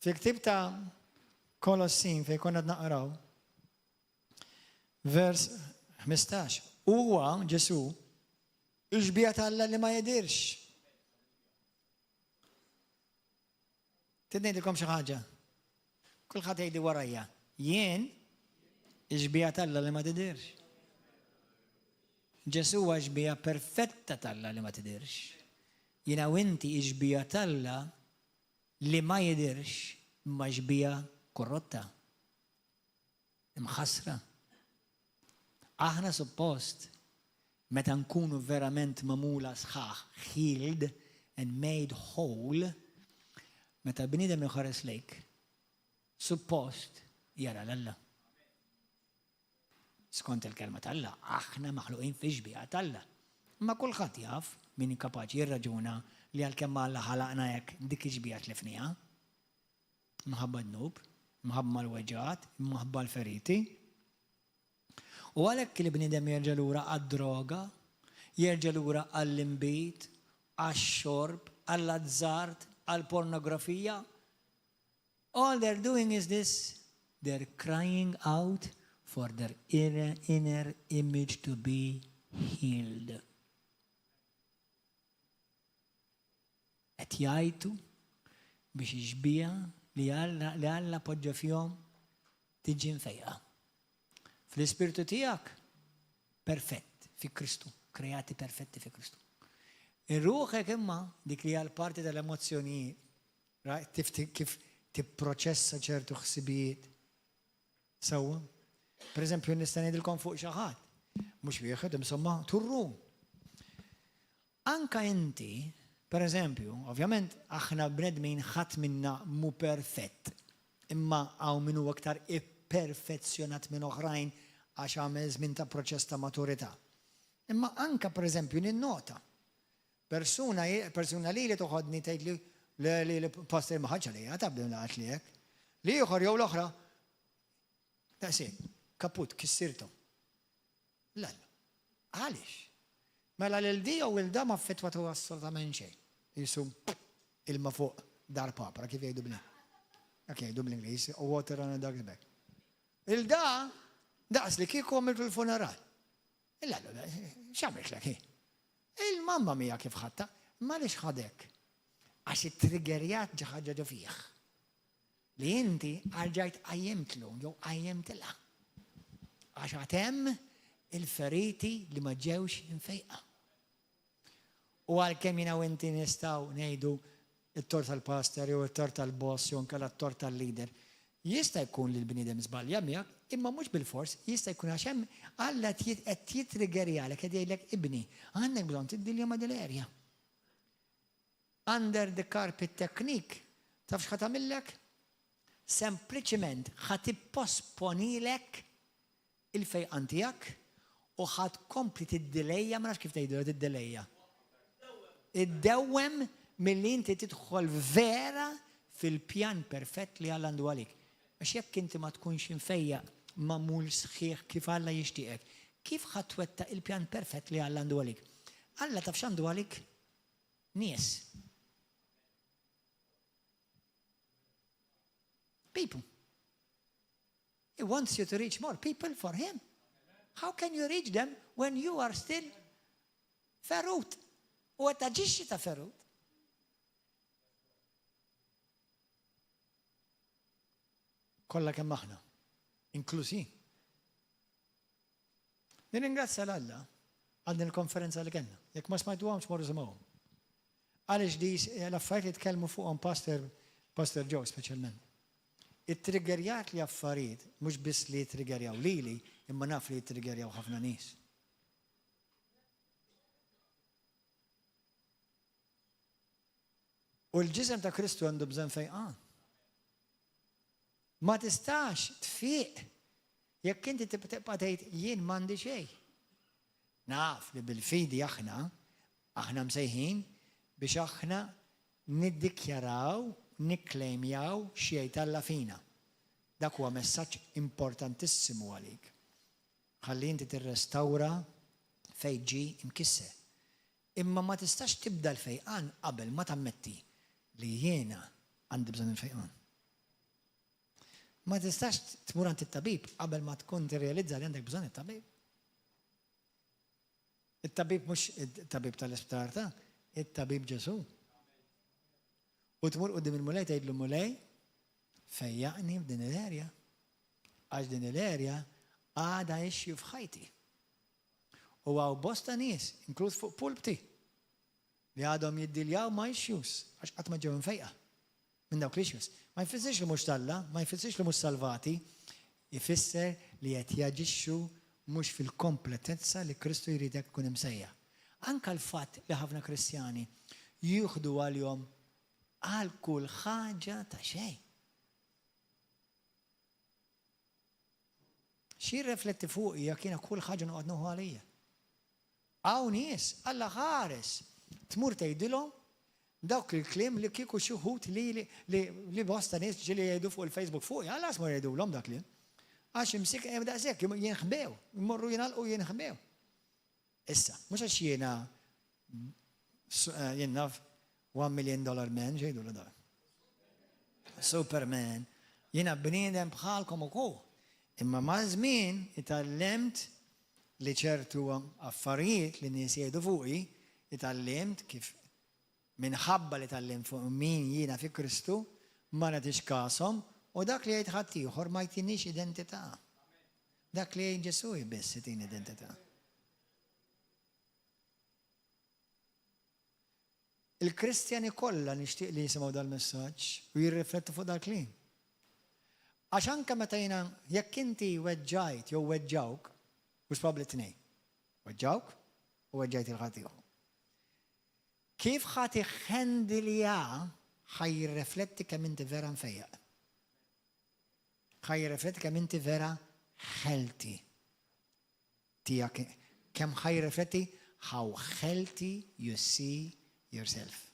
Fil-ktieb ta' Kolossin fejn konna naqraw, Vers 15. Huwa, Ġesù, ix-xbieha ta' Alla li ma jidhirx. Trid ngħidilkom xi ħaġa? Kulħadd jgħidli warajja. Jien ix-xbieha t'Alla li ma tidhirx. Ġesù huwa xbieha perfetta t'Alla li ma tidhirx. Jiena u inti ix-xbieha t'Alla li ma jidhirx imma xbieha korrotta. Imħassra. Aħna suppost, meta nkunu verament magħmula sħaħ, healed and made whole, meta bniedem iħares lejk, suppost jara 'l Alla. Skont il-kelma t'Alla, aħna maħluqin fix-xbieha t'Alla. Imma kulħadd jaf, min kapaċi jirraġuna, li għalkemm Alla ħalaqna hekk, dik ix-xbieha tlifniha. Imħabba d-dnub, imħabba l-weġgħat, imħabba l-feriti. U għalhekk il-bniedem jerġa' lura għad-droga, jerġa' lura għall-inbid, għax-xorb, għall-azzard, għall-pornografija. All they're doing is this, they're crying out for their inner image to be healed. Qed jgħajtu biex ix-xbieha li Alla li Alla poġġa fihom tiġi mfejqa. Fl-ispirtu tiegħek perfett fi Kristu, kreati perfetti fi Kristu. Ir-ruħek imma dik li hija l-parti tal-emozzjonijiet, right? Kif tipproċessa ċertu ħsibijiet. Sewwa? Per eżempju, nista' ngħidilkom fuq xi ħadd. Mhux wieħed, insomma, turrun. Anka inti, per eżempju, ovvjament aħna bnedmin ħadd minna mhu perfett, imma hawn min hu aktar ipperfezzjonat minn oħrajn għax għamel żmien ta' proċess ta' maturità. Imma anka per eżempju ninnota persuna persuna lili toħodni tgħidli le li pastor ma ħadx għalija taf din laqgħet li hekk. L-ieħor jew l-oħra daqshekk, kaput, kissirthom. L-Alla. Għaliex? Mela lil di jew 'il da ma affettwatu assolutament xejn. Qisu Ilma fuq dar papra, kif jgħidu bl Dak jgħidu bl-Ingliż, water on a dog's back. Il-da, daqs li kieku għamiltu l-funeral. Illa, x'għamiltlek hi? Il-mamma mija kif ħadtha, imma għaliex ħadek? Għax ittriggerjat xi ħaġa ġo fih. Li inti arġajt qajjimtlu jew qajjimtilha. Għax għad hemm il-feriti li ma ġewx imfejqa. U għalkemm jiena u inti nistgħu ngħidu it-tort tal-pastor jew it-tort tal-boss jew inkella t-tort tal-leader, jista' jkun li l-bniedem żbalja miegħek, imma mhux bilfors, jista' jkun għax hemm Alla qed jittriggerjalek qed jgħidlek ibni, għandek bżonn tiddilja ma' dil-area. Under the carpet technique, taf x'ħa tagħmillek? Sempliċiment ħa tipposponilek il-fejqan tiegħek u ħa tkompli tiddilejja, ma nafx kif tgħidilha tiddilejja. Iddewwem milli inti tidħol vera fil-pjan perfett li Alla għandu għalik. Għax jekk inti ma tkunx imfejjaq magħmul sħiħ kif Alla jixtieqek, kif ħa twettaq il-pjan perfett li Alla għandu għalik? Alla taf x'għandu għalik? Nies. People. He wants you to reach more people for him. How can you reach them when you are still ferut? U qed taġixxi ta' ferut. Kollha kemm aħna, inklużi. Nirringrazzja 'l Alla għal din il-konferenza li kellna. Jekk ma smajtuhomx morru simgħuhom. Għaliex di l-affarijiet li tkellmu fuqhom Pastor Pastor Joe speċjalment. Ittriggerjat li affarijiet mhux biss li jittriggerjaw lili, imma naf li jittriggerjaw ħafna nies. U l-ġisem ta' Kristu għandu bżonn fejqan. Ma tistax tfiq jekk inti tibqa' tgħid jien m'għandi xejn. Naf li bil-fidi aħna, aħna msejħin biex aħna niddikjaraw, nikklejmjaw x'jgħid Alla fina. Dak huwa messaġġ importantissimu għalik. Ħalli inti tirrestawra fejn ġie mkisser. Imma ma tistax tibda l-fejqan qabel ma tammetti li jiena għandi bżonn il-fejqan. Ma tistax tmur għand it-tabib qabel ma tkun tirrealizza li għandek bżonn it-tabib. It-tabib mhux it-tabib tal-isptar ta' it-tabib Ġesù. U tmur quddiem il-Mulej tgħidlu Mulej, fejjaqni f'din l-erja. Għax din l-erja għadha issue f'ħajti. U hawn bosta nies, inkluż fuq pulpti, li għadhom jiddiljaw ma' issues għax qatt ma ġew imfejqa minn dawk l-issues. Ma jfissirx li mhux t'Alla, ma jfissirx li mhux salvati, ifisser li qed jaġixxu mhux fil-kompletezza li Kristu jridek tkun imsejjaħ. Anke l-fatt li ħafna Kristjani jieħdu għalihom għal kull ħaġa ta' xejn. X'jirrefletti fuqi jekk jiena kull ħaġa noqgħod nieħu għalija? Hawn nies, Alla ħares, tmur tgħidilhom dawk il-kliem li kieku xi wħud li li li bosta nies ġieli jgħidu fuq il-Facebook fuqi, Alla mur jgħidulhom dak kliem. Għax imsik hemm daqshekk jinħbew, jmorru jingħalqu jinħbew. Issa, mhux għax jiena jien naf one million dollar man, xejdu da. Superman. Jiena bniedem bħalkom ukoll. Imma maż-żmien itgħallimt li ċertu affarijiet li nies jgħidu fuqi, itgħallimt kif minħabba li tgħallimt fuq min jiena fi Kristu, ma nagħtix kashom u dak li jgħid ħaddieħor ma jtinix identità. Dak li jgħid Ġesù biss itini identità. Il-Kristjani kollha nixtieq li jisimgħu dal-messaġġ u jirriflettu fuq dal-kliem. Għax anke meta jiena jekk inti weġġajt jew weġġawk, mhux probabbli t-tnejn, weġġawk u weġġajt il ħaddieħor. Kif ħa tiħħendilja ħa jirrefletti kemm inti vera mfejjaq. Ħa jirrefletti kemm inti vera healthy. Tiegħek kemm ħa jirrefletti how healthy you see yourself.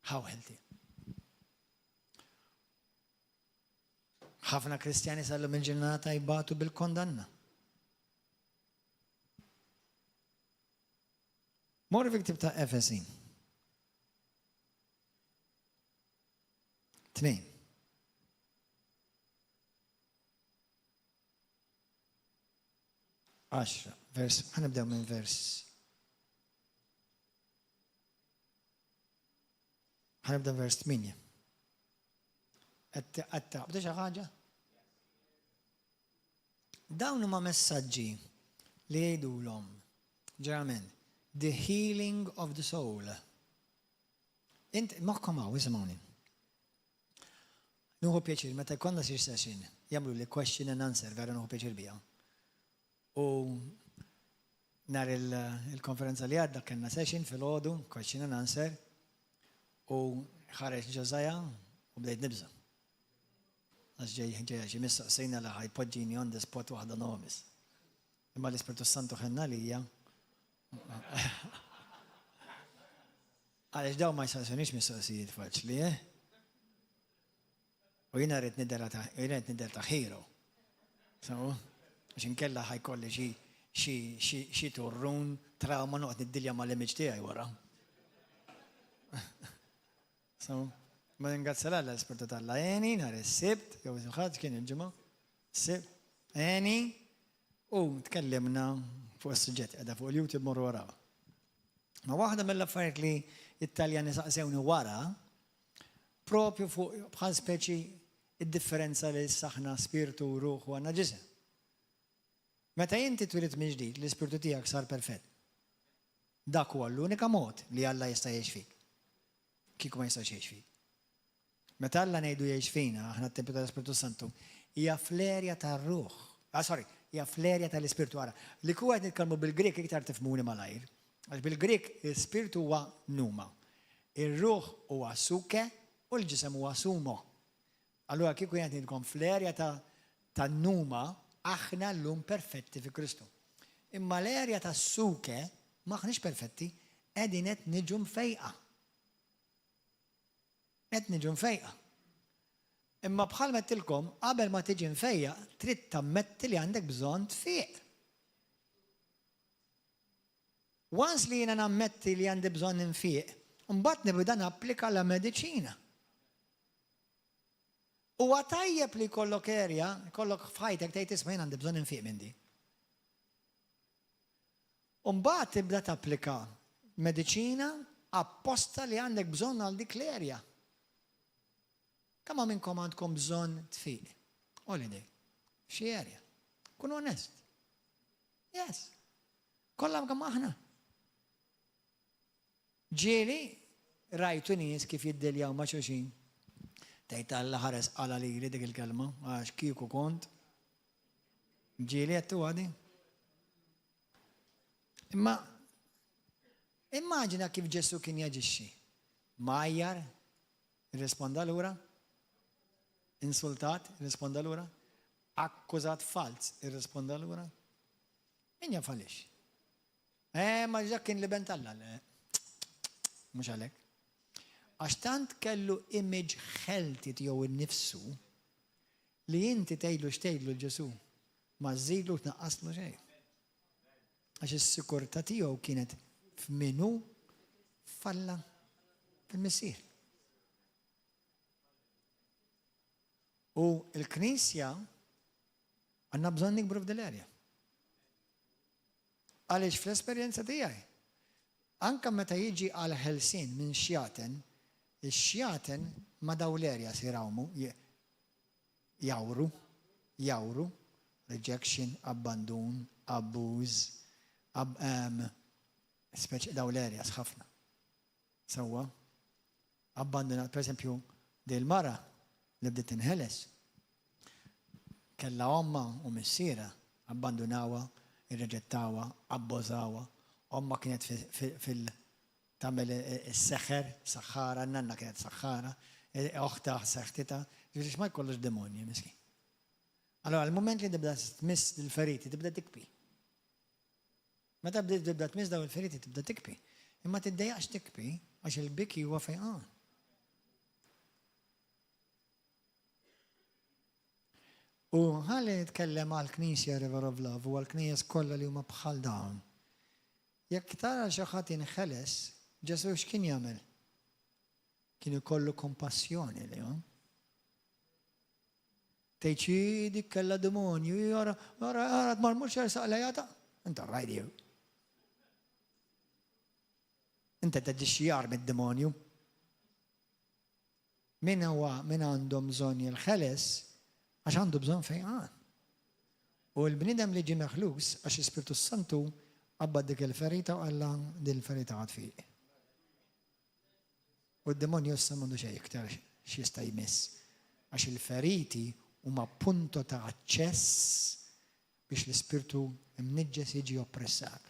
How healthy. Ħafna Kristjani sal-lum il-ġurnata jbatu bil-kondanna. Morru fi ktib ta' Efesin. 2. Għaxra, vers, ħanibdew minn vers. Ħanibdew vers 8. Qed taqbdu xi ħaġa? Dawn huma messaġġi li jgħidulhom ġeneralment the healing of the soul. Int moħħkom hawn, isimgħuni. Nuħu pjaċir meta jkollna xi session jagħmlu li question and answer vera nuħu pjaċir biha. U nhar il-konferenza li għadda kellna session fil-ħodu, question and answer, u ħareġ Josiah u bdejt nibża. Għax ġej ġejja xi mistoqsejna li ħajpoġġini on the spot waħda nomis. Imma l-Ispirtu Santu ħenna lija. Għaliex dawn ma jsaqsunix mistoqsijiet faċli, eh? U jiena rrid nidher ta' jiena rrid nidher ta' hero. So, għax inkella ħajkolli xi xi xi xi turrun trauma noqgħod niddilja mal-image tiegħi wara. So, ma ningrazzja l-Alla l-Ispirtu t'Alla għeni nhar is-Sibt, jew il-Ħadd kien il-ġimgħa, Sibt, għeni u tkellimna fuq is-suġġett qiegħda fuq il-YouTube morru wara. Ma waħda mill-affarijiet li it-Taljani saqsewni wara, propju fuq bħal speċi id-differenza li saħna spirtu u ruħ u għandna ġisem. Meta inti twilidt mill-ġdid, l-ispirtu tiegħek sar perfett. Dak huwa l-unika mod li Alla jista' jgħix fik. Kieku ma jistax jgħix fik. Meta Alla ngħidu jgħix fina, aħna t-tempju tal-Ispirtu Santu, hija fl-erja tar-ruħ. Ah, sorry, hija fl-erja tal-Ispirtu ara. Li kieku qed nitkellmu bil-Grieg iktar tifhmuni malajr. Għax bil-Grieg l-ispirtu huwa pneuma, ir-ruħ huwa suke u l-ġisem huwa sumo. Allura kieku jien qed ngħidilkom fl-erja ta' tan-numa aħna llum perfetti fi Kristu. Imma l-erja tas-suke m'aħniex perfetti, qegħdin qed niġu mfejqa. Qed niġu mfejqa. Imma bħalma għedtilkom, qabel ma tiġi mfejjaq, trid tammetti li għandek bżonn tfiq. Once li jiena nammetti li għandi bżonn infiq, mbagħad nibda napplika la mediċina. Huwa tajjeb li jkollok area, jkollok f'ħajtek tgħid isma' jien għandi bżonn infiq minn di. U mbagħad tibda tapplika mediċina apposta li għandek bżonn għal dik l-area. Kemm minnkom għandkom bżonn tfiq? Holiday. Xi area. Kun onest. Yes. Kollha kemm aħna. Ġieli rajtu nies kif jiddiljaw ma' xulxin? Tgħid Alla ħares qalha lili dik il-kelma għax kieku kont. Ġieli għedtuha di? Imma immaġina kif Ġesù kien jaġixxi. Mgħajjar, irrisponda lura. Insultat, irrisponda lura. Akkużat falz, irrisponda lura. Min jaf għaliex? Eh, ma dak kien l-iben t'Alla. Le. Mhux għalhekk. Għax tant kellu image healthy tiegħu innifsu li inti tgħidlu x'tgħidlu l Ġesù ma żżidlu tnaqqaslu xejn. Għax is-sikurtà tiegħu kienet f'minu f'Alla fil-Missier. U l-Knisja għandna bżonn nikbru f'dil area. Għaliex fl-esperjenza tiegħi, anke meta jiġi għal ħelsien minn xjaten, ix-xjaten ma' dawn l-areas jrawmu, jgħawru, jgħawru, rejection, abbandun, abbuż, speċi dawn l-areas ħafna. Sewwa. Abbandunat, per eżempju, din il-mara li bdiet tinħeles, kellha ommha u missierha abbandunawha, irreġettawha, abbużawha. Ommha kienet fil tagħmel is-seħer, saħħara, n-nanna kienet saħħara, oħtha seħtitha, ġifieri ma jkollux demonji miskin. Allora, l-mument li tibda tmiss il-feriti, tibda tikbi. Meta bdiet tibda tmiss dawn il-feriti tibda tikbi. Imma tiddejjaqx tikbi għax il-biki huwa fejqan. U ħalli nitkellem għal Knisja River of Love u għal knejjes kollha li huma bħal dawn. Jekk tara xi ħadd inħeles, Ġesù x'kien jagħmel? Kien ikollu kompassjoni lejhom. Tgħid xi dik kellha demonju, ara, ara, ara tmar mhux jersaq lejha ta' Inta rajdi. Inta taġixxi mid-demonju. Min huwa min għandhom bżonn jinħeles għax għandu bżonn fejqan. U l-bniedem li ġie meħlus għax l-Ispirtu s-Santu qabbad dik il-ferita u qalla din il-ferita għad fiq. U d-demonju issa m'għandu xejn iktar x'jista' jmiss għax il-feriti huma punto ta' aċċess biex l-ispirtu mniġġes jiġi oppressat.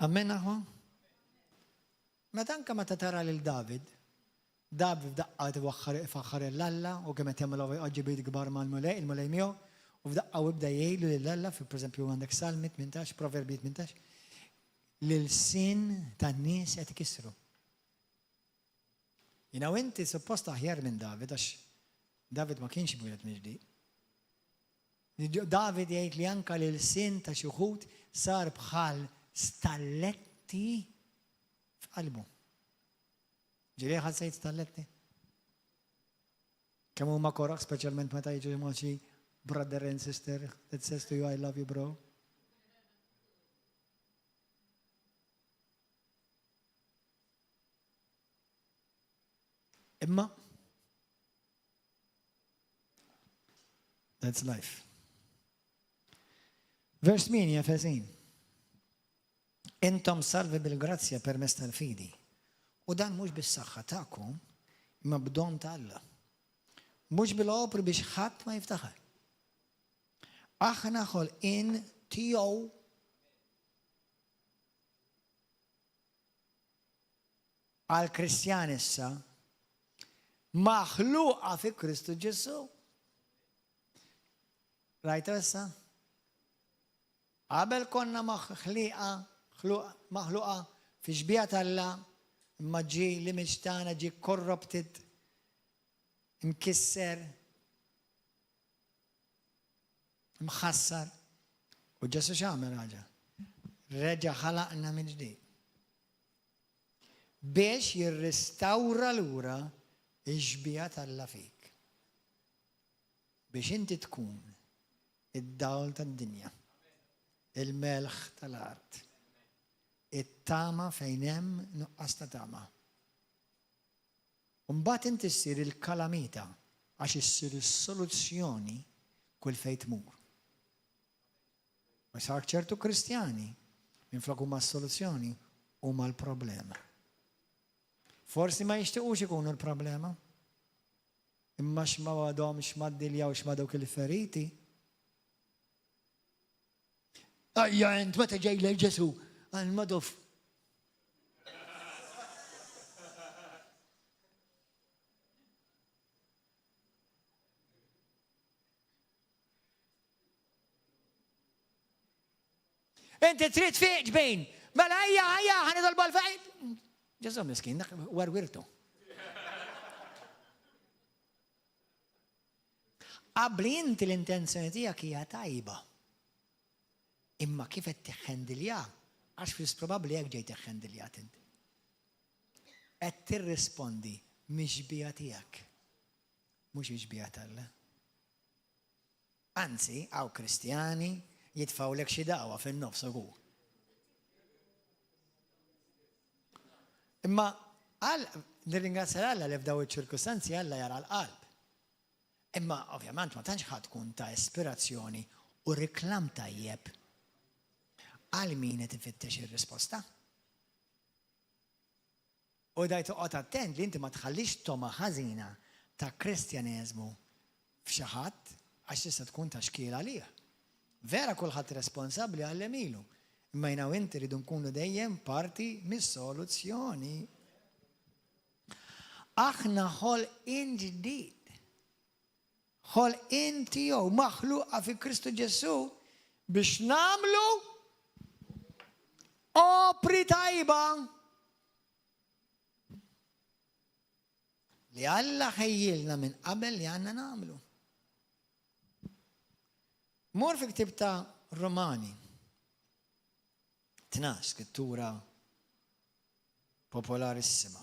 Amen aħwa? Meta anke meta tara lil David, David f'daqqa qed ifaħħar 'l Alla u kemm qed jagħmel għaġibiet kbar mal-Mulej, il-Mulej miegħu, u f'daqqa u ibda jgħidlu lil Alla, fi pereżempju għandek Salmi 18, Proverbji 18, l-ilsien tan-nies qed ikissru. Jiena u inti suppost aħjar minn David għax David ma kienx imwieled mill-ġdid. David jgħid li anka l-ilsien ta' xi wħud sar bħal stalletti f'qalbu. Ġieli ħassejt stalletti? Kemm huma koroh speċjalment meta jiġu ma' xi brother and sister that says to you I love you bro. Imma That's life. Vers 8 Efesin. Intom salvi bil-grazzja permezz tal-fidi. U dan mhux bis-saħħa tagħkom, imma b'don ta' Alla. Mhux bil-opri biex ħadd ma jiftaħar. Aħna ħolqien tiegħu Għall-Kristjan issa, maħluqa fi Kristu Ġesù. Rajtu issa? Qabel konna maħliqa, maħluqa fi xbieha t'Alla, imma ġie l-image tagħna ġie corrupted, imkisser, Mħassar. U Ġesù x'għamel raġa? Reġa' ħalaqna mill-ġdid. Biex jirristawra lura x-xbieha t'Alla fik. Biex inti tkun id-dawl tad-dinja, il-melħ tal-art, it-tama fejn hemm nuqqas ta' tama. U mbagħad inti ssir il-kalamita għax issir is-soluzzjoni kull fejn tmur. U sar ċertu Kristjani minflok huma s-soluzzjoni huma l-problema. Forsi ma jixtiequx ikunu l-problema. Imma x'ma għadhomx ma ddiljawx ma' dawk il-feriti. Ajja, int meta ġej lejn Ġesu, għal madof. Inti trid fiq ġbin. Mela ejja, ejja, ħa nitolbu għal fejn. Ġesu miskin, dak werwirtu. Qabli inti l-intenzjoni tiegħek hija tajba. Imma kif qed tiħħendilja, għax fis probabbli hekk ġejt iħħendiljat inti. Qed tirrispondi mix-xbieha tiegħek, mhux ix-xbieha t'Alla. Anzi, hawn Kristjani jitfgħulek xi dagħwa fin-nofs ukoll. Imma għal nirringrazzja Alla li f'daw iċ-ċirkustanzi Alla jara l-qalb. Imma ovvjament ma tantx ħadd tkun ta' ispirazzjoni u riklam tajjeb għal min qed ifittex ir-risposta. U daj toqgħod attent li inti ma tħallix togħma ħażina ta' Kristjaneżmu f'xi ħadd għax tista' tkun ta' xkiel għalih. Vera kulħadd responsabbli għal għemilu, imma jiena u inti rridu nkunu dejjem parti mis-soluzzjoni. Aħna ħolqien ġdid. Ħolqien tiegħu maħluqa fi Kristu Ġesù biex nagħmlu opri tajba li Alla ħejjilna minn qabel li għandna nagħmlu. Mur fi ktib ta' Romani. 12 skrittura. Popolarissima.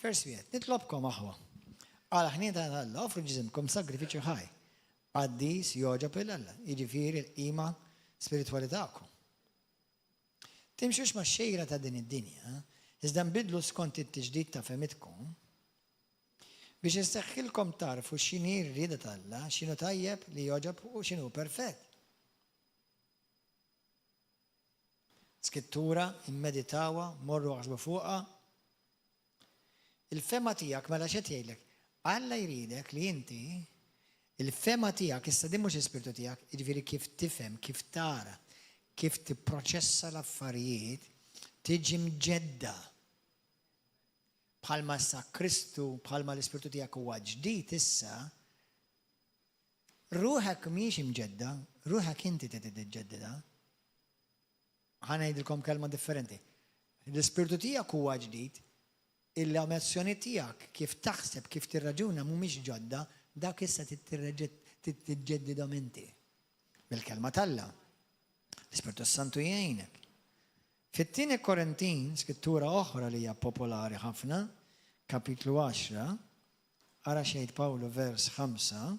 Vers wieħed, Nitlobkom aħwa, għal ħniena ta' Alla, offru ġisimkom sagrifiċċju ħaj, qaddis jogħġob lil Alla, jiġifieri l-qima spiritwali tagħkom. Timxux max-xejra ta' din id-dinja, iżda nbidlu skont it-tiġdid ta' fehmitkom, biex isseħħilkom tagħrfu x'inhi r-rieda t'Alla, x'inhu tajjeb li jogħġob u x'inhu perfett. Skrittura, immeditawha, morru aħsbu fuqha. Il-fehma tiegħek mela x'qed jgħidlek? Alla jridek li inti il-fehma tiegħek, issa din mhux l-ispirtu tiegħek, jiġifieri kif tifhem, kif tara, kif tipproċessa l-affarijiet, tiġi mġedda. Bħalma issa Kristu, bħalma l-ispirtu tiegħek huwa ġdid issa, ruħek mhijiex imġedda, ruħek inti trid tiġġeddidha. Ħa ngħidilkom kelma differenti. L-ispirtu tiegħek huwa ġdid, il-emozzjoni tiegħek, kif taħseb, kif tirraġuna mhumiex ġodda, dawk issa tiġġeddidhom inti. Bil-kelma t'Alla. L-Ispirtu Santu jgħinek. Fit-tieni Korintin, skrittura oħra li hija popolari ħafna, kapitlu 10, ara xejn Pawlu vers 5,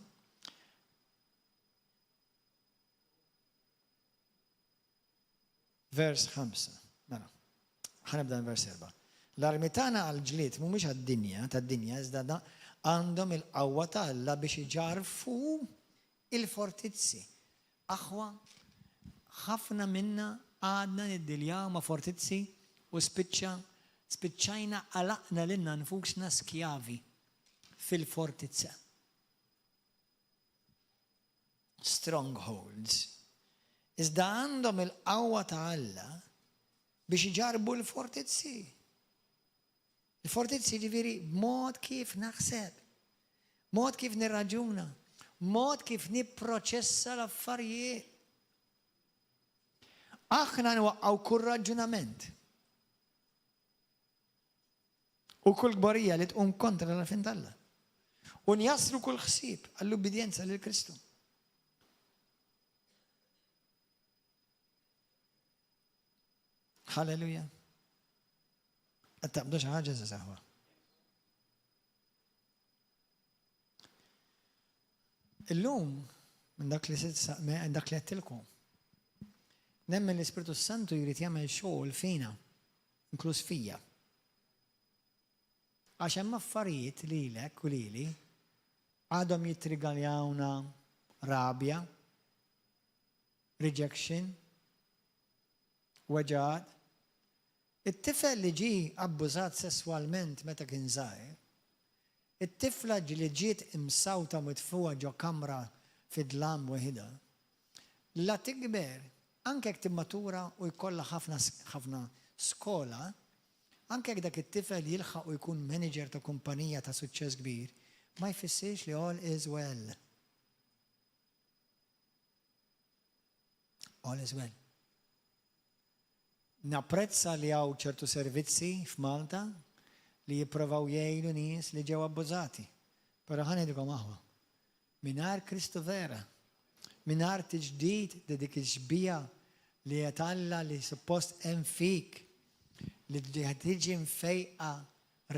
Vers 5. Mela, ħa nibda minn vers 4. L-armi tagħna għall-ġlied mhumiex għad-dinja, tad-dinja, iżda għandhom il-qawwa ta' Alla biex iġarrfu il-fortizzi. Aħwa, ħafna minna għadna niddiljaw ma' fortizzi u spiċċa spiċċajna għalaqna lilna nfusna skjavi fil-fortizza. Strongholds, iżda għandhom il-qawwa ta' Alla biex iġarrbu l-fortizzi. Il-fortizzi jiġifieri mod kif naħseb, mod kif nirraġuna, mod kif nipproċessa l-affarijiet. Aħna nwaqqgħu kull raġunament U kull kburija li tqum kontra l-għarfien t'Alla. U njassru kull ħsieb għall-ubbidjenza lil Kristu. Halleluja. Qed taqbdu xi ħaġa saħwa. Illum, minn dak li minn dak li għedtilkom, nemmen l-Ispirtu Santu jrid jagħmel xogħol fina, inkluż fija. Għax hemm affarijiet lilek u lili għadhom jittrigaljawna rabja, rejection, weġgħat. It-tifel li ġie abbużat sesswalment meta kien żgħir, it-tifla li ġiet imsawta u mitfugħa ġo kamra fid-dlam weħidha, la tikber, anke jekk timmatura u jkollha ħafna ħafna skola, anke jekk dak it-tifel jilħaq u jkun manager ta' kumpanija ta' suċċess kbir, ma jfissirx li all is well. All is well. Napprezza li hawn ċertu servizzi f'Malta li jipprovaw jgħinu nies li ġew abbużati. Però ħa ngħidilkom aħwa, mingħajr Kristu vera, mingħajr tiġdid ta' dik ix-xbieha li qed Alla li suppost hemm fik li tiġi mfejqa,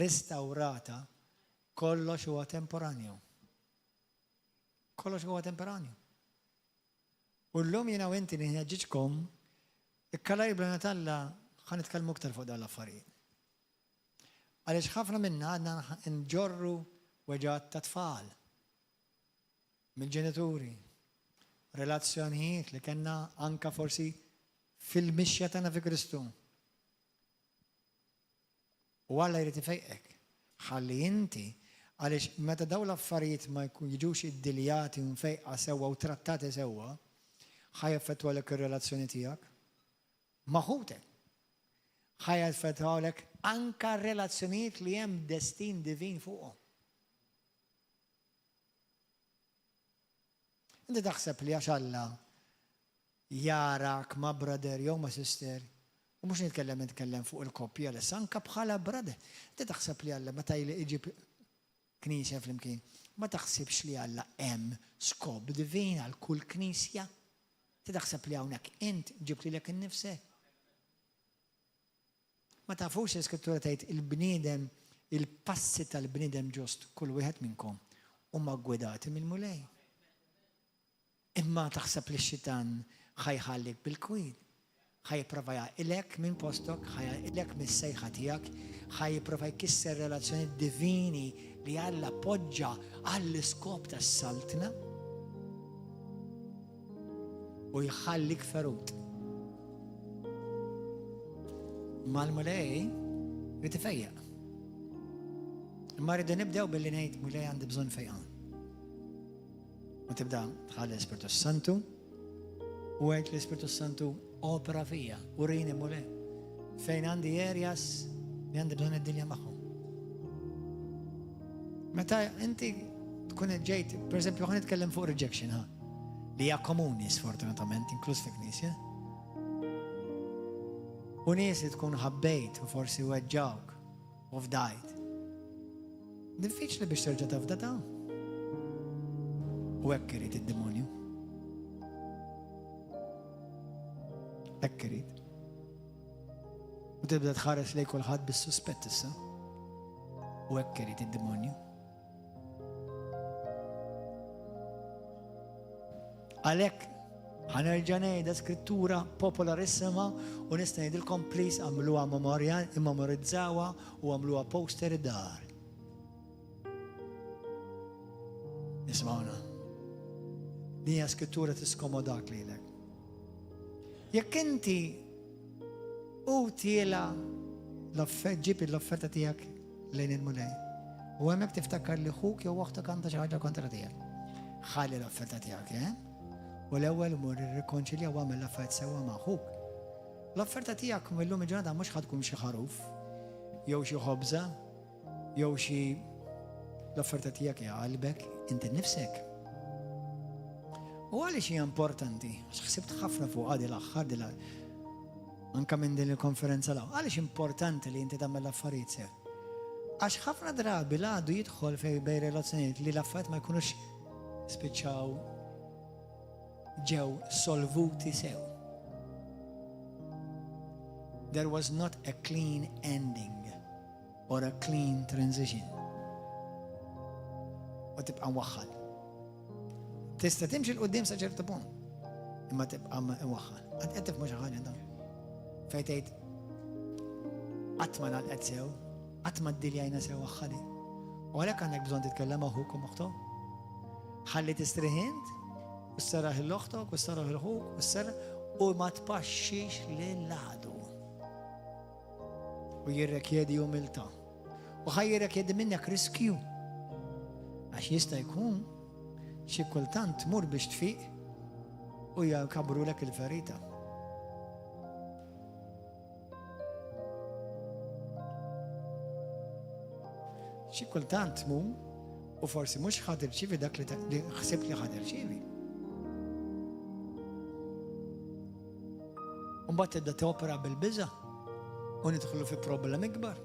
restawrata, kollox huwa temporanju. Kollox huwa temporanju. U llum jiena u inti nħeġġiġkom, ikkalaj bl-għajnuna t'Alla ħa nitkellmu iktar fuq dawn l-affarijiet. Għaliex ħafna minna għadna nġorru weġgħat ta' tfal mill-ġenituri, relazzjonijiet li kellna anka forsi fil-mixja tagħna fi Kristu. U Alla jrid ifejqek. Ħalli inti, għaliex meta dawn l-affarijiet ma jiġux iddiljati u mfejqa sewwa u trattati sewwa, ħa jaffettwalek ir-relazzjoni tiegħek ma' ħutek. Ħa jaffettwalek anka r-relazzjonijiet li hemm destin divin fuqhom. Inti taħseb li għax Alla jarak ma' brother jew ma' sister, u mhux nitkellem nitkellem fuq il-koppja issa, anke bħala brother. Inti taħseb li Alla meta jġib knisja flimkien, ma taħsibx li Alla hemm skop divin għal kull knisja? Inti taħseb li hawnhekk int ġibt lilek innifsek? Ma tafux l-Iskrittura tgħid il-bniedem, il-passi tal-bniedem ġust kull wieħed minnkom huma ggwidati mill-Mulej. Imma taħseb li x-xitan ħa jħallik bil-kwiet? Ħa jipprova jaqilgħek minn postok, ħa jaqilgħek mis-sejħa tiegħek, ħa jipprova jkisser relazzjonijiet divini li Alla poġġa għall-iskop tas-saltna u jħallik ferut. Mal-Mulej irid ifejjaq. Imma rridu nibdew billi ngħid Mulej għandi bżonn fejqan. U tibda tħalli l-Ispirtu Santu u għid l-Ispirtu Santu opera fija, urini Mulej. Fejn għandi areas li għandi bżonn id-dinja magħhom. Meta inti tkun ġejt, per eżempju, ħan nitkellem fuq rejection, ha? Li hija komuni sfortunatament, inkluż fi knisja. U nies li tkun ħabbejt u forsi weġġawk u fdajt. Diffiċli biex terġa' tafda ta' U hekk irid id-demonju. Hekk irid. U tibda tħares lej kulħadd bis-suspett issa. U hekk irid id-demonju. Għalhekk ħa nerġa' ngħidha skrittura popolarissima u nista' ngħidilkom please għamluha memorja, immemorizzawha u għamluha poster id-dar. Nismawna. Din hija skrittura tiskomodak lilek. Jekk inti u tiela ġib l-offerta tiegħek lejn il-Mulej. U hemmhekk tiftakar li ħuk jew oħtok għandha xi ħaġa kontra tiegħek. Ħalli l-offerta tiegħek, eh? U l-ewwel mur irrikonċilja u għamel l-affarijiet sewwa ma' ħuk. L-offerta tiegħek millum il-ġurnata mhux ħa tkun xi ħaruf, jew xi ħobża, jew xi l-offerta tiegħek hija qalbek inti nnifsek. U għaliex hija importanti? Għax ħsibt ħafna fuq għadi l-aħħar Anka minn din il-konferenza 'l hawn. Għaliex importanti li inti tagħmel l-affarijiet sew? Għax ħafna drabi l-għadu jidħol fej bej relazzjonijiet li l-affarijiet ma jkunux spiċċaw ġew solvuti sew. There was not a clean ending or a clean transition. U tibqa' mwaħħal. Tista' timxi 'l quddiem sa ċertu punt, imma tibqa' mwaħħal. Qatt qed tifhmu xi ħaġa dan. Fejn tgħid qatt ma nagħlqet sew, qatt ma ddiljajna sew aħħali. U għalhekk għandek bżonn titkellem ma' ħuk u m'oħtok. Ħalli tistrieħ int, u ssaraħ l-oħtok, u ssaraħ il-ħuk, u ssaraħ u ma tpaxxix lil għadu. U jirrekjedi umiltà. U ħa jirrekjedi minnek riskju. Għax jista' jkun xi kultant tmur biex tfiq u jkabrulek il-ferita. Xi kultant tmur u forsi mhux ħa tirċievi dak li ħsibt li ħa tirċievi. U mbagħad tibda topera bil-biża' u nidħlu fi problemi kbar.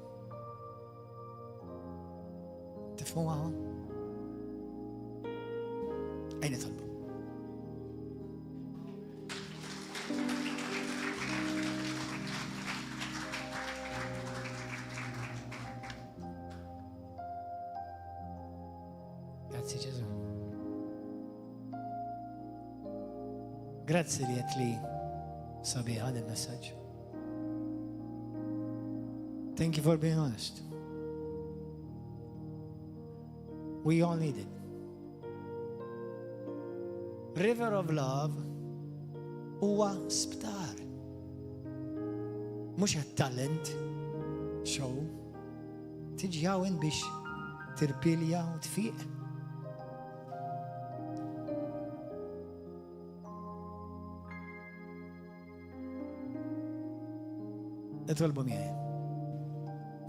Tifhmu hawn? Ejn nitolbu. Grazzi Ġesu. Grazzi li qed li sabiħa din messaġġ. Thank you for being honest. We all need it. River of Love huwa sptar. Mhux talent show. Tiġi hawn biex tirpilja u tfiq. Nitolbu miegħi.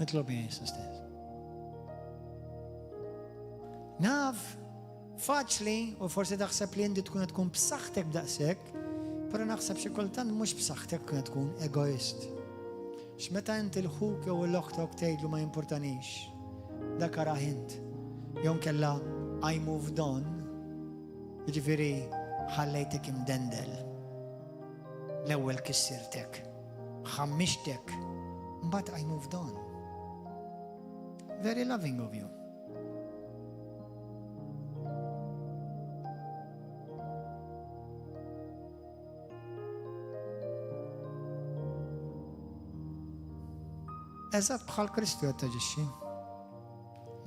Nitolbu miegħi issa stess. Naf faċli u forsi taħseb li inti tkun tkun b'saħħtek b'daqshekk, però naħseb xi kultant mhux b'saħħtek tkun tkun egoist. X'meta inti l-ħuk jew l-oħtok tgħidlu ma jimpurtanix, dak arah int. Jew nkella I moved on, jiġifieri ħallejtek imdendel. L-ewwel kissirtek, ħammixtek. Mbagħad I moved on. Very loving of you. Eżatt bħal Kristu qed taġixxi.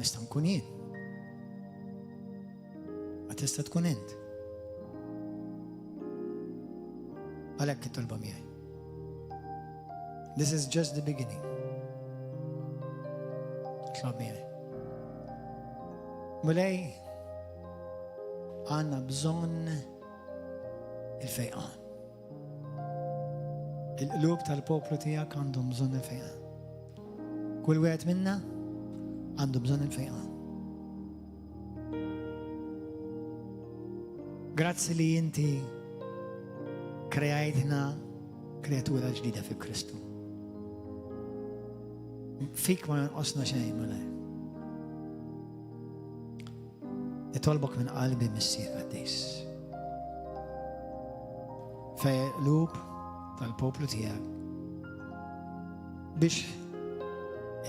Nista' nkun jien. Ma tista' tkun int. Għalhekk it-tolba miegħi. This is just the beginning. Tlob miegħi. Mulej, għandna bżonn il-fejqan. Il-qlub tal-poplu tiegħek għandhom bżonn il-fejqan. Kull wieħed minna għandu bżonn il-fejqan. Grazzi li inti kreajtna kreatura ġdida fi Kristu. Fik ma jonqosna xejn, Mulej. Nitolbok minn qalbi Missier Qaddis. Fej qlub tal-poplu tiegħek biex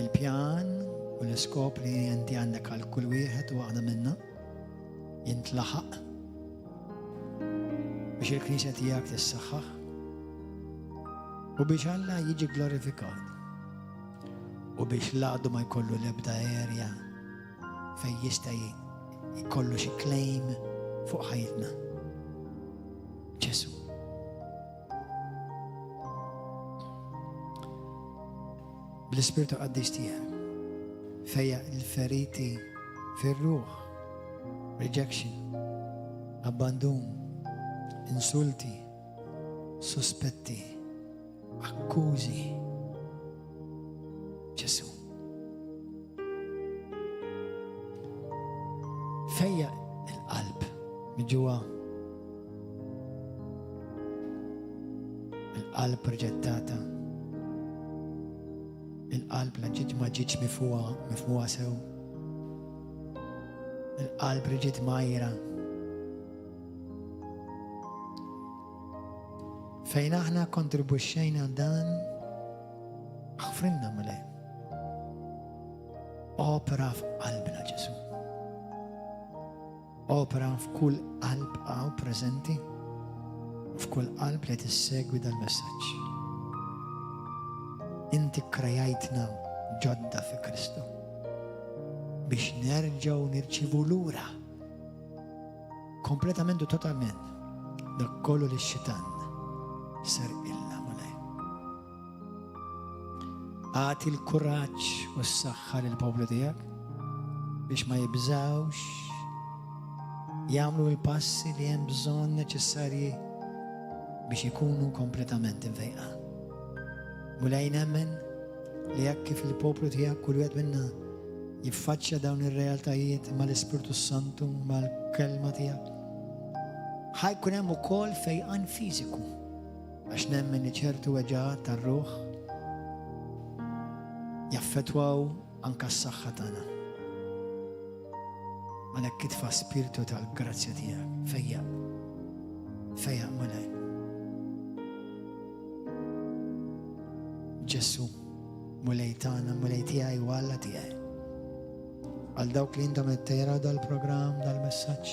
il-pjan u l-iskop li inti għandek għal kull wieħed u waħda minna jintlaħaq biex il-Knisja tiegħek tissaħħaħ u biex Alla jiġi glorifikat u biex l-għadu ma jkollu l-ebda area fejn jista' jkollu xi claim fuq ħajjitna. Ġesu. Bl-Ispirtu Qaddis tiegħek fejja il-feriti fir-ruħ, rejection, abbandun, insulti, suspetti, akkużi. Ġesu. Fejja il-qalb miġuwa il-qalb riġettata, il-qalb la ġiġ ma ġiġ mifuha, mifmuha sew, il-qalb li ġiet majra. Fejn aħna kontribwixxejna dan, aħfrilna Mulej. Opera f'qalbna Ġesu. Opera f'kull qalb hawn preżenti u f'kull qalb li tissegwi dal-messaġġ. Inti krejajtna ġodda fi Kristu biex nerġgħu nirċivu lura Kompletament u totalment dak kollu li x-xitan serqilna Mulej. Agħti l-kuraġġ u s-saħħa lill-poplu tiegħek biex ma jibżgħux jagħmlu l-passi li hemm bżonn neċessarji biex ikunu kompletament imfejqa. Mulej nemmen li hekk kif il-poplu tiegħek kull wieħed minna jiffaċċja dawn ir-realtajiet mal-Ispirtu Santu, mal-kelma tiegħek, ħa jkun hemm ukoll fejqan fiżiku għax nemmen li ċertu weġgħat tar-ruħ jaffettwaw anka s-saħħa tagħna. Għalhekk itfa' spirtu tal-grazzja tiegħek, fejjaq. Fejjaq Mulej. Ġesu, Mulej tagħna, Mulej tiegħi u Alla tiegħi. Għal dawk li intom qed taraw dal-programm, dal-messaġġ,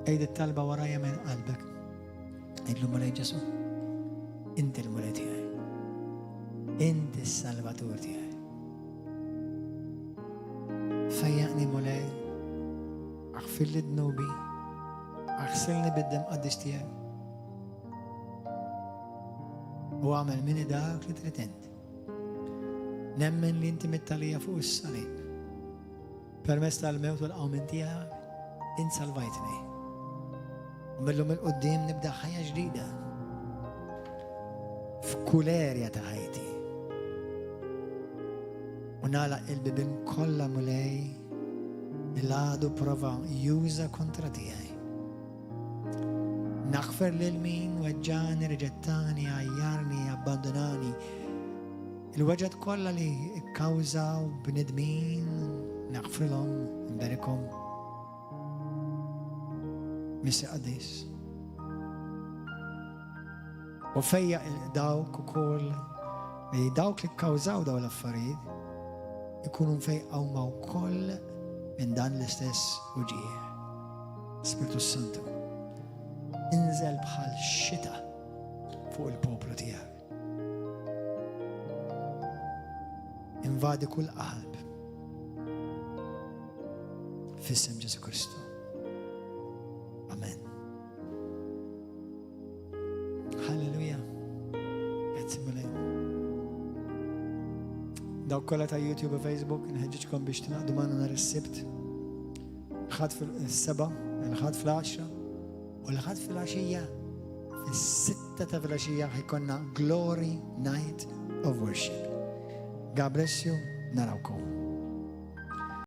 għid it-talba warajja minn qalbek. Għidlu Mulej Ġesu, inti l-Mulej tiegħi. Inti s-Salvatur tiegħi. Fejjaqni Mulej, aħfirli dnubi, aħsilni bid-dem qaddis tiegħek. U għamel minni dak li trid int. Nemmen li inti mittalija fuq is-salib. Permezz tal-mewt u l-qawmien tiegħek, int salvajtni. U millum il-qoddim nibda ħajja ġdida. F'kull erja ta' ħajti. U nagħlaq il-bibien kollha Mulej li l-għadu prova juża kontra tiegħi. Naħfer lil min weġġani, riġettani, għajjarni, abbandonani. Il-weġgħat kollha li kkawżaw bnedmin naħfrilhom, nberikhom. Missi qaddis. U fejja dawk ukoll Li dawk li kkawżaw dawn l-affarijiet ikunu mfejqa huma wkoll minn dan l-istess uġigħ. Spirtu Santu, inżel bħal xita fuq il-poplu tiegħek. Invadi kull qalb. F'isem Ġesu Kristu. Amen. Halleluja. Grazzi Mulej. Dawk kollha ta' YouTube u Facebook nħeġġiġkom biex tingħaqdu magħna nhar is-Sibt. Ħadd fil-seba, il-ħadd fl-10 u l-ħadd fil-għaxija fis-sitta ta' filgħaxija ħa jkollna Glory Night of Worship. God bless you, narawkom.